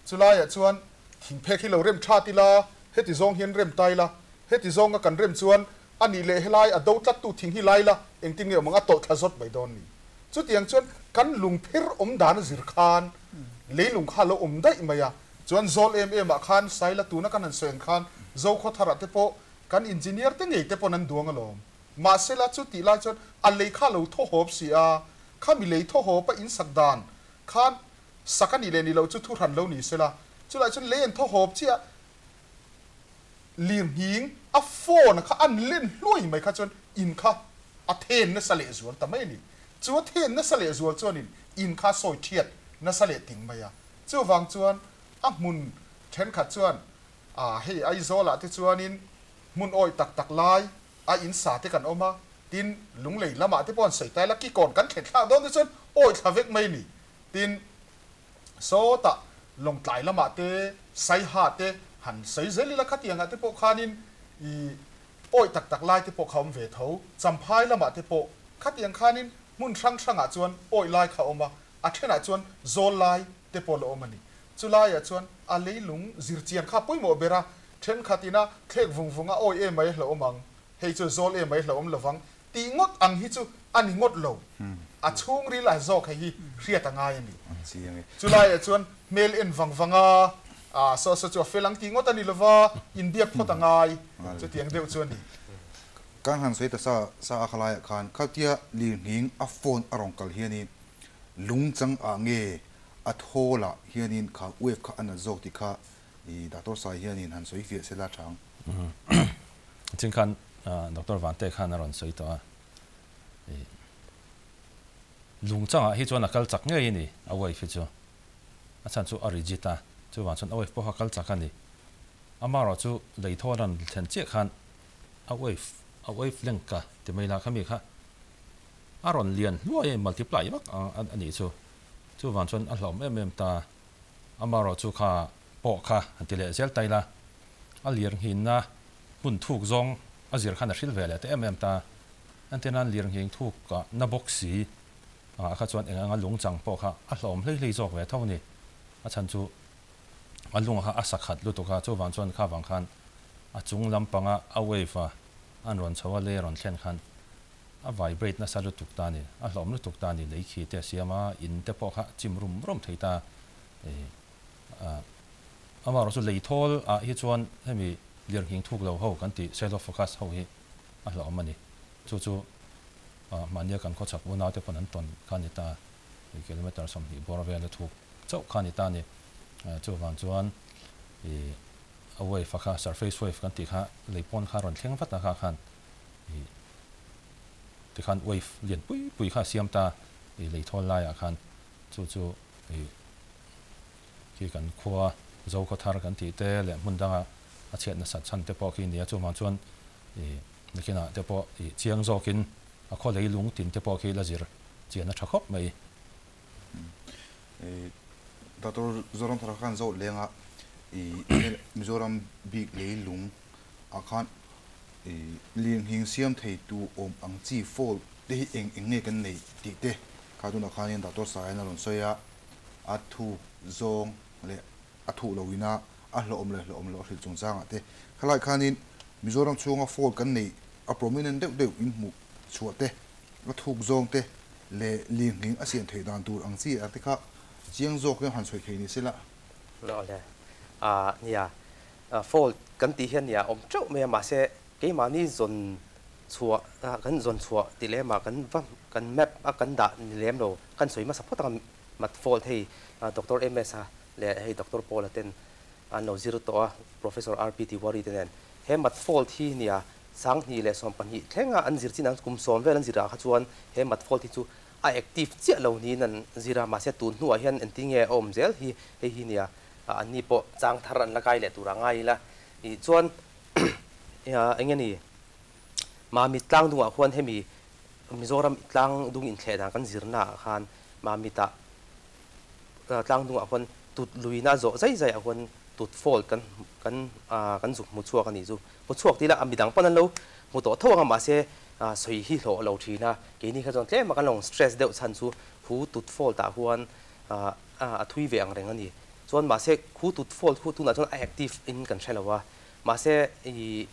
Chulaiah chuan thingphek hi lo rem that ila, heti zawng hian rem ta ila, heti zawnga kan rem chuan a nih leh helai a do tlattu thing hi lai la, engtin nge awm ang a tawlh thla zawt mai dawn ni. Chutiang chuan kan lungpher awm dan a zir khan leilung kha a lo awm daih mai a, chuan zawl em em ah khan Saila tuna kan han sawi ang khan Zokhawthar ah te pawh kan engineer te ngei te pawn an duang alawm. Mahsela chutih lai chuan a lei kha a lo thaw hawp si a, khami lei thaw hawp a insak dan khan sak a nih leh nih loh chu thu hran lo ni sela, chulai chuan lei an thaw hawp chiah lirnghing a phone kha an len hluai mai kha chuan in kha a then nasa leh zual ta mai a ni. Chu a then nasa leh zual chuanin in kha a sawi thiat nasa leh ting mai a. Chuvang chuan a hmun thenkhat chuan ah hei Aizawl ah te chuanin hmun awih tak tak lai a in sa te kan awm a, tin Lunglei lamah te pawh an sawi ta ila kikawn kan thlen thlak dawn te chuan awih thla vek mai a ni. Tin sawtah Lawngtlai lamah te Saiha te han sawi zel ila khatiangah te pawh khanin i awih tak tak lai te pawh kha awm ve tho. Champhai lamah te pawh khatiang khanin hmun hrang hrangah chuan awih lai kha awm a, a thenah chuan zawl lai te pawh la awm a ni. Chulaiah chuan a leilung zirchian kha pawimawh ber a, thenkhat ina thlek vung vung a awih em mai hlauhawm ang, hei chu zawl em mai hlauhawm lovang tih ngawt ang hi chu a ni ngawt lo. A chhungril a zawk hei hi hriat a ngai a ni. Chulaiah chuan hmel en vang vang a, a saw saw chu a fel ang tih ngawt a ni lova, inbiak phawt a ngai chutiang deuh chu a ni. Kan han sawi ta sa sa a khalaiah khan khatia lirnghing a phone a rawn kal hianin lungchang ah nge a thawl ah hianin kha wave kha a nat zawk tih kha i Doctor Sai hianin han sawi fiah sela chang. Chin khan Doctor Vante khan a rawn sawi tawh a, i lungchang ah hi chuan a kal chak ngei a ni a wave hi chu, a chhan chu a rigid a, chuvang chuan a wave pawh kha a kal chak a ni. Amaherawh chu lei thawl a rawn thlen chiah khan a wave a wave length ka ti mai la khami kha a rawn lian hluai a in multiply vak ang a nih chu. Chuvang chuan a hlauhawm em em ta. Amaherawh chu kha pawh kha han ti leh zel ta ila, a lirnghinna hmun thuk zawng a zir khan a hril ve leh ta em em ta. Entirnan lirnghing thuk ah na bawk si ah kha chuan eng anga lungchang pawh kha a hlauhawm hlei hlei zawk ve tho a ni. A chhan chu a lung kha a sa khat lutuk a, chuvang chuan kha vang khan a chung lampanga a wave a an rawn chho a lei a rawn thlen khan a vibrate nasa lutuk ta a ni, a hlawm lutuk ta a ni, lei khi te a siam a, in te pawh kha a chim rum rum thei ta. Amaherawh chu lei thawl ah hi chuan hemi lirnghing thuk lo ho kan tih shallow focus ho hi a hlawm a ni. Chu chu mahnia kan khawchhak unau te pawn an tawn kha a ni ta, kilometer 20 bawr vel a thuk chauh kha a ni ta a ni. Chuvang chuan ih a wave a kha surface wave kan tih kha lei pawn kha a rawn thleng vat a kha khan ih tikhan wave lian pui pui kha a siam ta ih lei thawl laiah khan chu chu ih khi kan khua Zokhawthar kan tih te leh hmun danga a chhiat nasat chhan te pawh khi a ni a, chuvang chuan ih nakinah te pawh ih chiang zawkin a khaw lei lung tin te pawh khi la zir chian a tha khawp mai. Doctor Zoramthara khan zoh lenga i Mizoram bik lei lung ah khan i lirnghing siam thei tu awm ang chi fault te hi eng eng nge kan nei tih te kha tunah khanin Doctor Saian a rawn sawi a, a thuk zawng leh a thuh lo ina a hlawhawm leh hlawhawm loh a hrilh chungchangah te khalai khanin Mizoram chhunga fault kan neih a prominent deuh deuh in hmuh chhuah te A thuk zawng te leh lirnghing a siam theih dan tur ang chi a te kha chiang zawk hian han sawi thei ni sela. Awle. Ahh nia, fault kan tih hian nia awm teuh mai a, mahse keimahni zawn chhuah kan zawn chhuah tih lem ah kan va kan map a kan dah ni lem lo, kan sawi hmasa phawt ang a mat fault hei Doctor MS a leh hei Doctor Paul a ten an lo zir tawh a, Professor RP Tiwari te nen he mat fault hi nia 2012 thlenga an zir chin ang kum sawm vel an zir ah kha chuan he mat fault hi chu a active chiah lo niin an zir a, mahse tun hnuah hian engti nge a awm zel hi hei hi nia anni pawh chang thar an la kai leh tur a ngai ila ih chuan eng nge ni Mamit tlang dungah khuan hemi Mizoram tlang dung inthleh dan kan zirna ah khan Mamit ah tlang dungah khuan Tut luina zawh zai zai ah huan tut fault kan kan kan zuk hmu chhuak a nih chu. Hmu chhuak tih lah a midang pawn an lo hmu tawh tho ang a mahse sawi hi hlawh lo thin a, keini kha chuan tlem a kan lo stress deuh chhan chu khu tut fault ah huan a thui ve ang reng a ni. Chuan mahse khu tut fault khu tunah chuan a active in kan hre lo a, mahse ih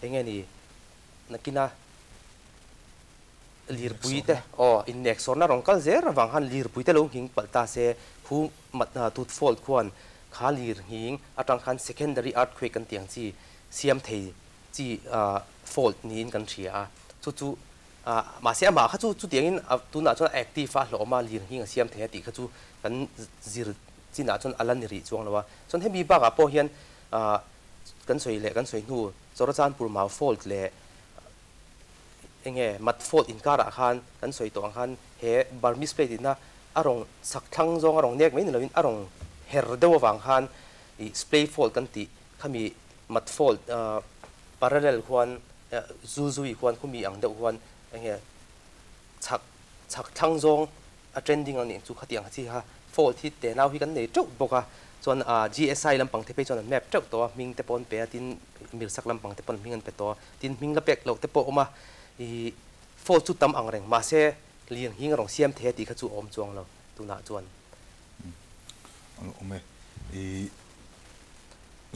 eng nge ni nakina lirpui te aw innek sawrna rawn kal zel avang khan lirpui te lo nghing palh ta se khu tut fault khuan kha lir nghing atang khan secondary earthquake kan tih ang chi siam thei chi fault niin kan hria a chu chu mahse amah kha chu chutiangin tunah chuan a active a hlawhawm a lir nghing a siam thei a tih kha chu kan zir chinah chuan a la ni rih chuang lo a chuan hemi bakah pawh hian kan sawi leh kan sawi hnu Chawrachanpur mau fault leh Enge mat fault inkarah khan kan sawi tawh ang khan he Burmese plate ina a rawng chak thlang zawng a rawng nek mai ni loin a rawng her deuh avang khan ih splay fault kan tih khami mat fault parallel khuan zul zui khuan khumi ang deuh khuan enge chak chak thlang zawng a trending ang nih chu khatiang chi kha fault hi tenau hi kan nei teuh bawk a, chuan GSI lampang te phei chuan an map teuh tawh a, hming te pawh an pe a, tin Mirsak lampang te pawh an hming an pe tawh a, tin hming la pek loh te pawh a awm a, ih fault chu tam ang reng mahse lian hing a rawn siam thei a tih kha chu a awm chuang lo tunah chuan. A lo awm e. Ih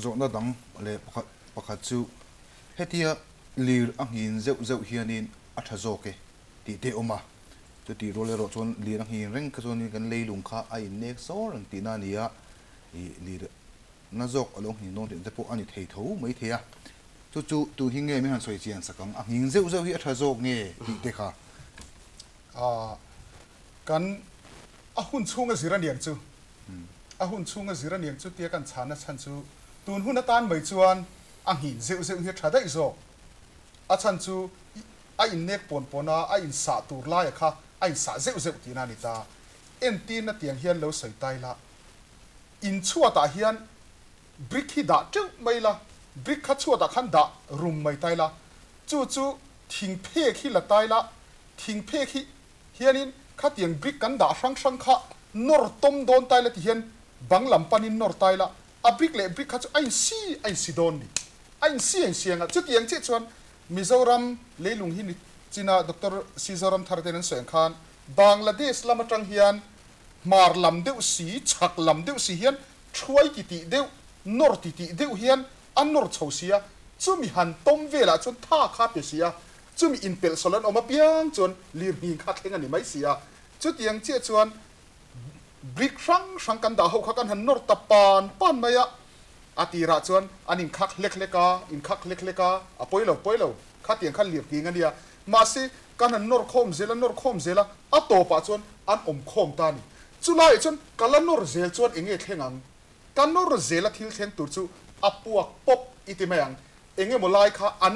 zawhna dang leh pakhat pakhat chu hetia lir a nghin zeuh zeuh hianin a tha zawk e tih te a awm a. Chutih rual erawh chuan lir a nghin reng kha chuanin kan leilung kha a innek sawr reng tihna a ni a, ih lir na zawk a lo nghin dawn tih te pawh a ni thei tho mai thei a. Chu chu tun hi nge min han sawi chian sak ang, a nghing zeuh zeuh hi a tha zawk nge tih te kha. Ah, kan a hun chhunga zir a niang chu, a hun chhunga zir a niang chu tia kan chhanna chhan chu tun hun atan mai chuan a nghin zeuh zeuh hi a tha daih zawk. A chhan chu A innek pawn pawn a, a insah tur laia kha a insah zeuh zeuh tihna a ni ta. Entirna tiang hian lo sawi tai la, in chhuatah hian brick hi dah teuh mai la, brick kha chhuatah khan dah rum mai tai la, chu chu thing phek hi la tai la, thing phek hi hianin khatiang brick kan dah hrang hrang kha nawr tawm dawn tai la ti hian bang lam panin nawr tai la, a brick leh brick kha chu a insi a insi dawn ni, a insi a insi ang a, chutiang chiah chuan Mizoram leilung hi ni china Doctor Sizoram thar ten an sawi ang khan Bangladesh lam atang hian hmar lam deuh si, chhak lam deuh si hian thuai ti tih deuh, nawr ti tih deuh hian a nawr chho si a, chumi han tawm velah chuan tha kha pe si a, chumi inpelh sawl an awm apiang chuan lirnghing kha thleng a ni mai si a. Chutiang chiah chuan Brick hrang hrang kan dah ho kha kan han nawr ta pan pan mai a, a tirah chuan an inkhak hlek hlek a, inkhak hlek hlek a, a pawi lo pawi lo, khatiang khan lir ting a nia. Mahse, kan han nawr khawm zel a, nawr khawm zel a, a tawpah chuan an awm khawm ta a ni. Chulaiah chuan ka la nawr zel chuan eng nge thleng ang? Ka nawr zel a thil thleng tur chu a puak pawp i ti mai ang. Eng emaw lai kha an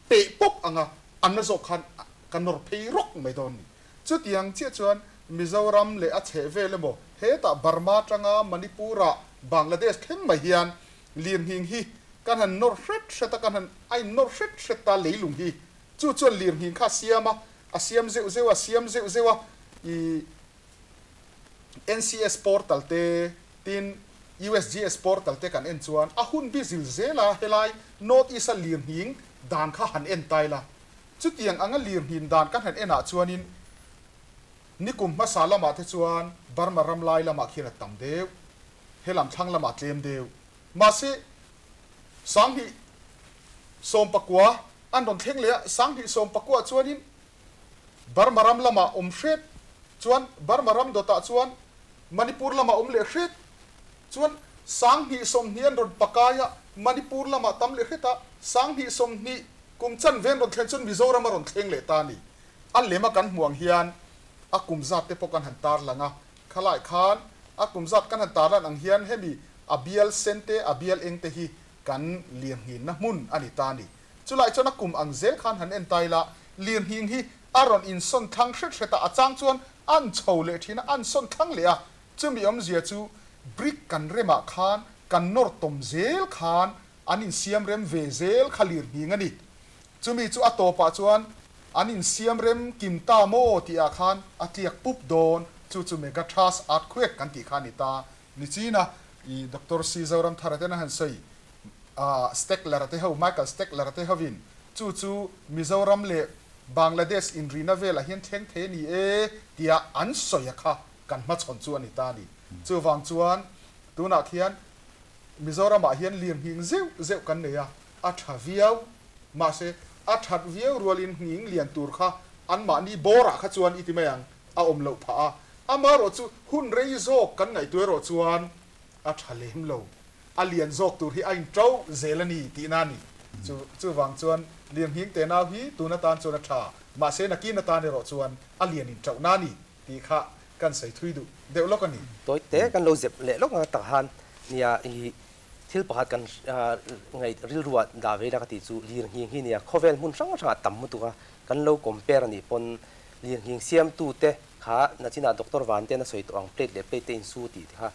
peh pawp ang a, an na zawk khan ka nawr phei rawk mai dawn a ni. Chutiang chiah chuan Mizoram leh a chheh vel emaw hetah Burma atanga Manipur-ah Bangladesh thleng mai hian lirnghing hi kan han nawr hret hret a, kan han a innawr hret hret ta leilung hi. Chu chuan lirnghing kha a siam a, a siam zeuh zeuh a, a siam zeuh zeuh a, i NCS portal te tin USGS portal te kan en chuan a hun bi zil zel a, helai North East-a lirnghing dan kha han en ta ila. Chutiang anga lirnghing dan kan han enah chuanin nikum hmasa lamah te chuan Burma ram lai lamah khian a tam deuh, helam thlang lamah tlem deuh. Mahse, Sanghnih sawmpakua an rawn thleng leh a, Sanghnih sawmpakua chuanin Burma ram lamah awm hret chuan Burma ram dawtah chuan Manipur lamah awm leh hret chuan Sanghnih 20 an rawn pakai a, Manipur lamah tam leh hret a, Sanghnih 20 Kum chanve an rawn thlen chuan Mizoram a rawn thleng leh ta a ni. A lem a kan hmuh ang hian a kum zat te pawh kan han tar lang a, khalai khan a kum zat kan han tar lan ang hian hemi a bial sen te a bial eng te hi kan lirnghinna hmun a ni ta a ni. Chulai chuan a kum ang zel khan han en ta ila, lirnghing hi a rawn insawn thlang hret hret a, a chang chuan an chho leh thin a, an sawn thlang leh a, chumi awmzia chu brick kan remah khan kan nawr tawm zel khan An insiam rem ve zel kha lirnghing a ni. Chumi chu a tawpah chuan an insiam rem kim ta maw tih ah khan a tliak pup dawn, chu chu Megathras earthquake kan tih kha a ni ta. Ni chin a, I Doctor C Zoramthara ten a han sawi a Steckler te ho Michael Steckler te hovin chu chu Mizoram leh Bangladesh inrina velah hian thleng thei a ni e tia an sawi a kha kan hmachhawn chu a ni ta a ni. Chuvang chuan tunah khian Mizoramah hian lirnghing zeuh zeuh kan nei a, a tha viau. Mahse, a that viau rualin nghing lian tur kha anmahni bawrah kha chuan i ti mai ang, a awm loh phah a. Amaherawh chu hun rei zawk kan ngaihtuah erawh chuan a tha lem lo. A lian zawk tur hi a inṭo zel a ni tihna a ni. Chu chuvang chuan lirnghing te nau hi tun atan chuan a tha, mahse nakin atan erawh chuan a lian inṭohna a ni tih kha kan sawi thui duh deuh lawk a ni. Tawi te kan lo zep leh lawk ang tak han nia i thil pakhat kan ngaih rilru ah dah ve ila ka tih chu lirnghing hi nia khawvel hmun hrang hrang ah tam lutuk a kan lo compare a nih pawn lirnghing siam tu te kha nachinah Doctor Van ten a sawi tawh ang plate leh plate te insu tih te kha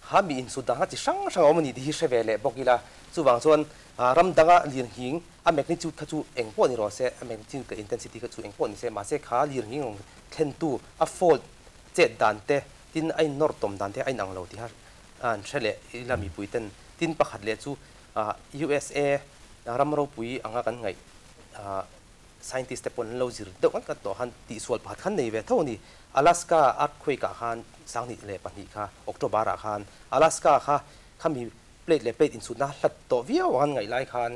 kha mi insut dan kha chi hrang hrang a awm a ni tih hi hre ve leh bawk ila chuvang chuan ram danga lirnghing a magnitude kha chu eng pawh ni rawh se a magnitude leh intensity kha chu eng pawh ni se mahse kha lirnghing rawn thlentu a fault chet dan te tin a innawr tawm dan te a inang lo tih a an hre leh ila mipui ten tin pakhat leh chu USA ram ropui anga kan ngaih scientist te pawh an lo zir deuh kan kan tawh khan tihsual pakhat khan nei ve tho a ni. Alaska earthquake ah khan 2002 kha October ah khan Alaska kha khami plate leh plate insutna hlat tawh viau ang an ngaih lai khan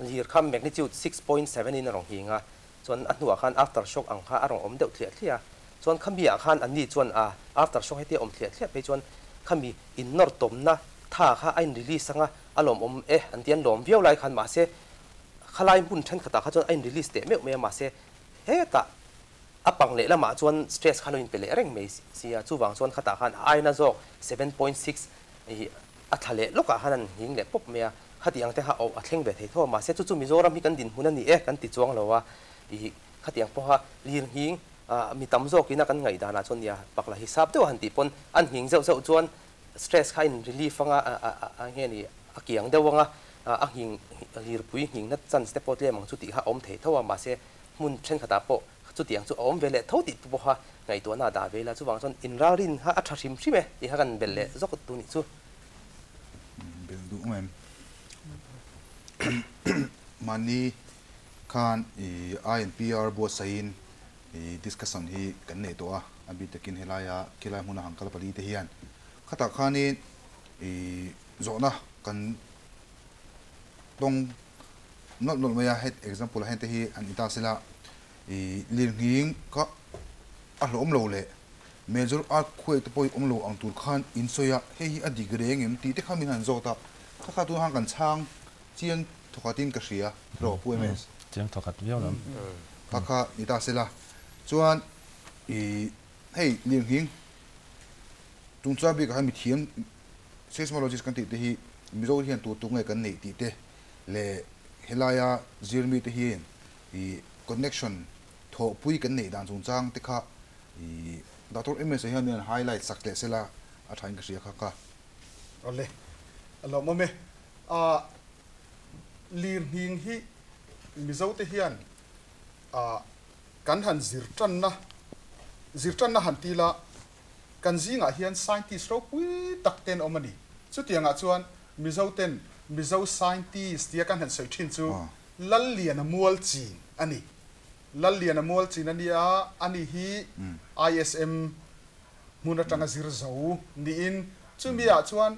lir kha magnitude 6.7 in a rawn nghing a Chuan a hnuah khan after shock ang kha a rawn awm deuh thliah thliah a, chuan khami ah khan anni chuan a after shock hetia awm thliah thliah phei chuan khami in nawr tawmna tha kha a in release anga a lawm awm e an ti an lawm viau lai khan mahse khalai hmun thenkhatah kha chuan a in release teh meuh mai a mahse hetah a pang leh lamah chuan stress kha lo in pe leh reng mai si a chuvang chuan khatah khan a aina zawk 7.6 ih a thla leh lawkah khan an nghing leh pawp mai a, khati ang te kha oh a thleng ve thei tho a, mahse chu chu Mizoram hi kan dinhmun a ni e kan ti chuang lo a, ih khati ang pawha lir nghing ah mi tam zawkin a kan ngaihdanah chuan nia pakla hisap deuh a han tih pawn an nghing zeuh zeuh chuan stress kha a in relief anga a nge ni a kiang deuh anga a nghing lirpui nghingna chance te pawh tlem ang chu tih kha a awm thei tho a, mahse hmun thenkhatah pawh Chutiang chu a awm ve leh tho tih tu pawha ngaihtuahna a dah ve ila, chuvang chuan inralrin kha a tha hrim hrim e tih kha kan belh leh zawk tu nih chu. Belh duh em? Mahni khan i INPR buatsaihin i discussion hi kan nei tawh a, a bik takin helaia khilai hmuna han kal pali te hian khatah khanin i zawhna kan tawng Nawlh nawlh mai a, het example ah hengte hi an in ta sela i lirnghing kha a hlawm lo leh major earthquake te pawh hi awm lo ang tur khan in sawi a, hei hi a dik reng em tih te kha min han zawt a, kha kha tunah khan kan chhang chiang thawkhat in ka hria rawh Pu MS. Chiang thawkhat viau lam. Kha kha ni ta sela chuan i hei lirnghing chungchang bikah hian mithiam seismologist kan tih te hi Mizo hian tur tuk nge kan neih tih te leh helaia zirmite hian i connection thawhpui kan neih dan chungchang te kha i Doctor MS-a hian min han highlight sak leh sela a thain ka hria kha ka. Awle, a lawmawm e. A lirnghing hi Mizote hian a kan han zir tanna, zir tanna han ti la, kan zingah hian scientist ropui tak ten awm a ni. Chutiangah chuan Mizoten Mizo scientist tia kan han sawi thin chu Lalliana Mualchin a ni. Lalliana Mualchin a nia, ani hi ISM hmun atanga zir zo niin chumi ah chuan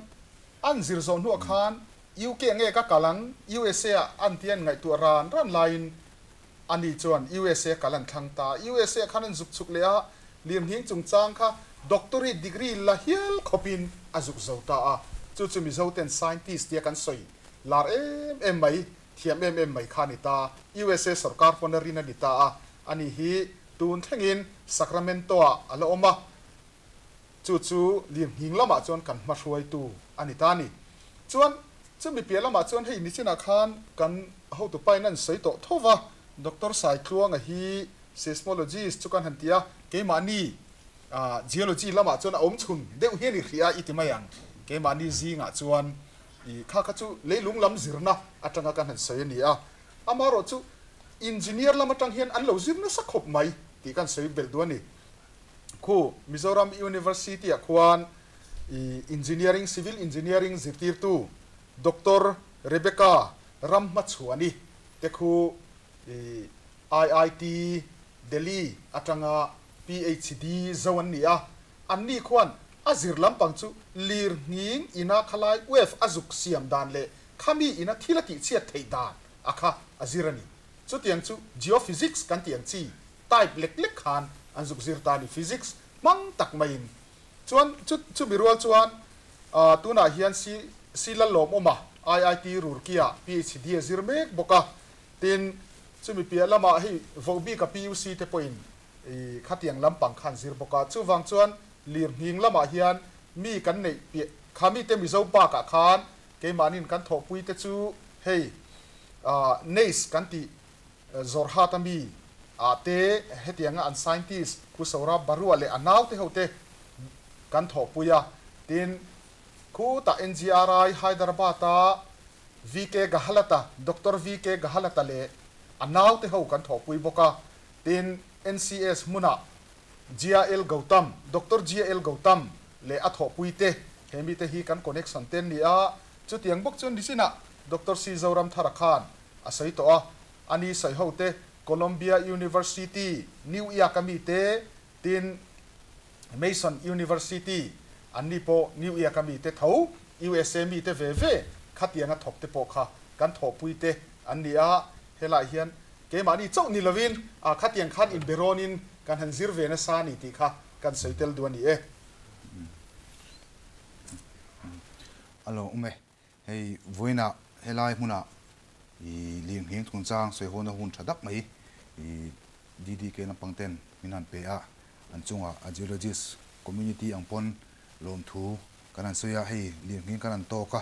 an zir zawh hnuah khan UK nge ka kal ang, USA ah an tia an ngaihtuah ran ran laiin ani chuan USA kal an thlang ta. USA khan an zuk chhuk leh a, lirnghing chungchang kha doctorate degree la hial khawpin a zuk zo ta a. Chu chu Mizoten scientist tia kan sawi lar em em mai, thiam em em mai kha a ni ta. USA sorkar pawn a rin a ni ta a, ani hi tun thlengin Sacramento-ah a la awm a. Chu chu lirnghing lamah chuan kan hmahruaitu a ni ta a ni. Chuan chumi piah lamah chuan hei nichinah khan kan hotu pain an sawi tawh tho va, Doctor Saitluanga hi seismologist chu kan han ti a, keimahni geology lamah chuan a awm chhun deuh hian i hria i ti mai ang. Keimahni zingah chuan i kha kha chu leilung lam zirna atanga kan han sawi a ni a. Amaherawh chu engineer lam atang hian an lo zir nasa khawp mai tih kan sawi belh duh a ni. Khu Mizoram University ah khuan I engineering civil engineering zirtirtu Doctor Rebecca Ramhmachhuani te khu i IIT Delhi atanga PhD zo an ni a, anni khuan a zir lampang chu lir nghing ina khalai wave a zuk siam dan leh khami ina thil a tihchhiat theih dan a kha a zir a ni. Chutiang chu geophysics kan tih ang chi type lek lek khan an zuk zir ta a ni, physics hmang tak maiin. Chuan chu chumi rual chuan tunah hian si si Lallawmawma IIT Roorkee-ah PhD a zir mek bawk a, tin chumi piah lamah hei vohbika PUC te pawhin i khatiang lampang khan zir bawk a, chuvang chuan lirnghing lamah hian mi kan neih piah kha mite Mizo bakah khan keimahnin kan thawhpui te chu hei NACE kan tih Jorhat a mi ah te hetianga an scientist Pu Saurabh Barua leh a naute ho te kan thawhpui a, tin khutah NGRI Hyderabad a VK Gahalata, Doctor VK Gahalata leh a naute ho kan thawhpui bawk a, tin NCS hmunah GIL Gautam, Doctor GIL Gautam leh a thawhpui te he mite hi kan connection te an ni a, chutiang bawk chuan nichinah Doctor C Zoramthara khan a sawi tawh a, ani sawi ho te Columbia University, New York a mi te, tin Mason University, anni pawh New York a mi te tho, USA mi te ve ve khatianga thawk te pawh kha kan thawhpui te an ni a, helaiah hian keimahni chauh ni lovin a khatiang khan inbe rawnin kan han zir ve nasa a ni tih kha kan sawi tel duh a ni e. A lo awm e. Hei vawiinah helai hmunah i lirnghing chungchang sawihawnna hun tha tak mai i DDK lampang ten min han pe a, an chungah a geologist community ang pawn lawmthu kan han sawi a, hei lirnghing kan han tawk a,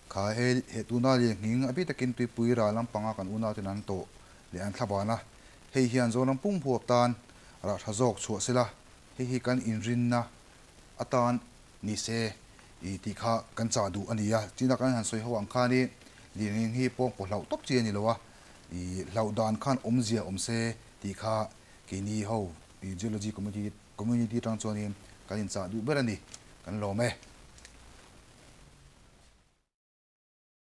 kha hei he tuna lirnghing a bik takin tuipui ral lampanga kan unau ten an tawh leh an thlaban a, hei hian Zoram pum huap tan rah tha zawk chhuah sela, hei hi kan inrinna atan Ni se, i tih kha kan chah duh a ni a, china kan han sawi ho ang khan i lirnghing hi pawng pawh hlauh tawp chi a ni lo a, i hlauh dan khan awmzia awm se tih kha keini ho i geology community community atang chuanin kan inchah duh ber a ni, kan lawm e.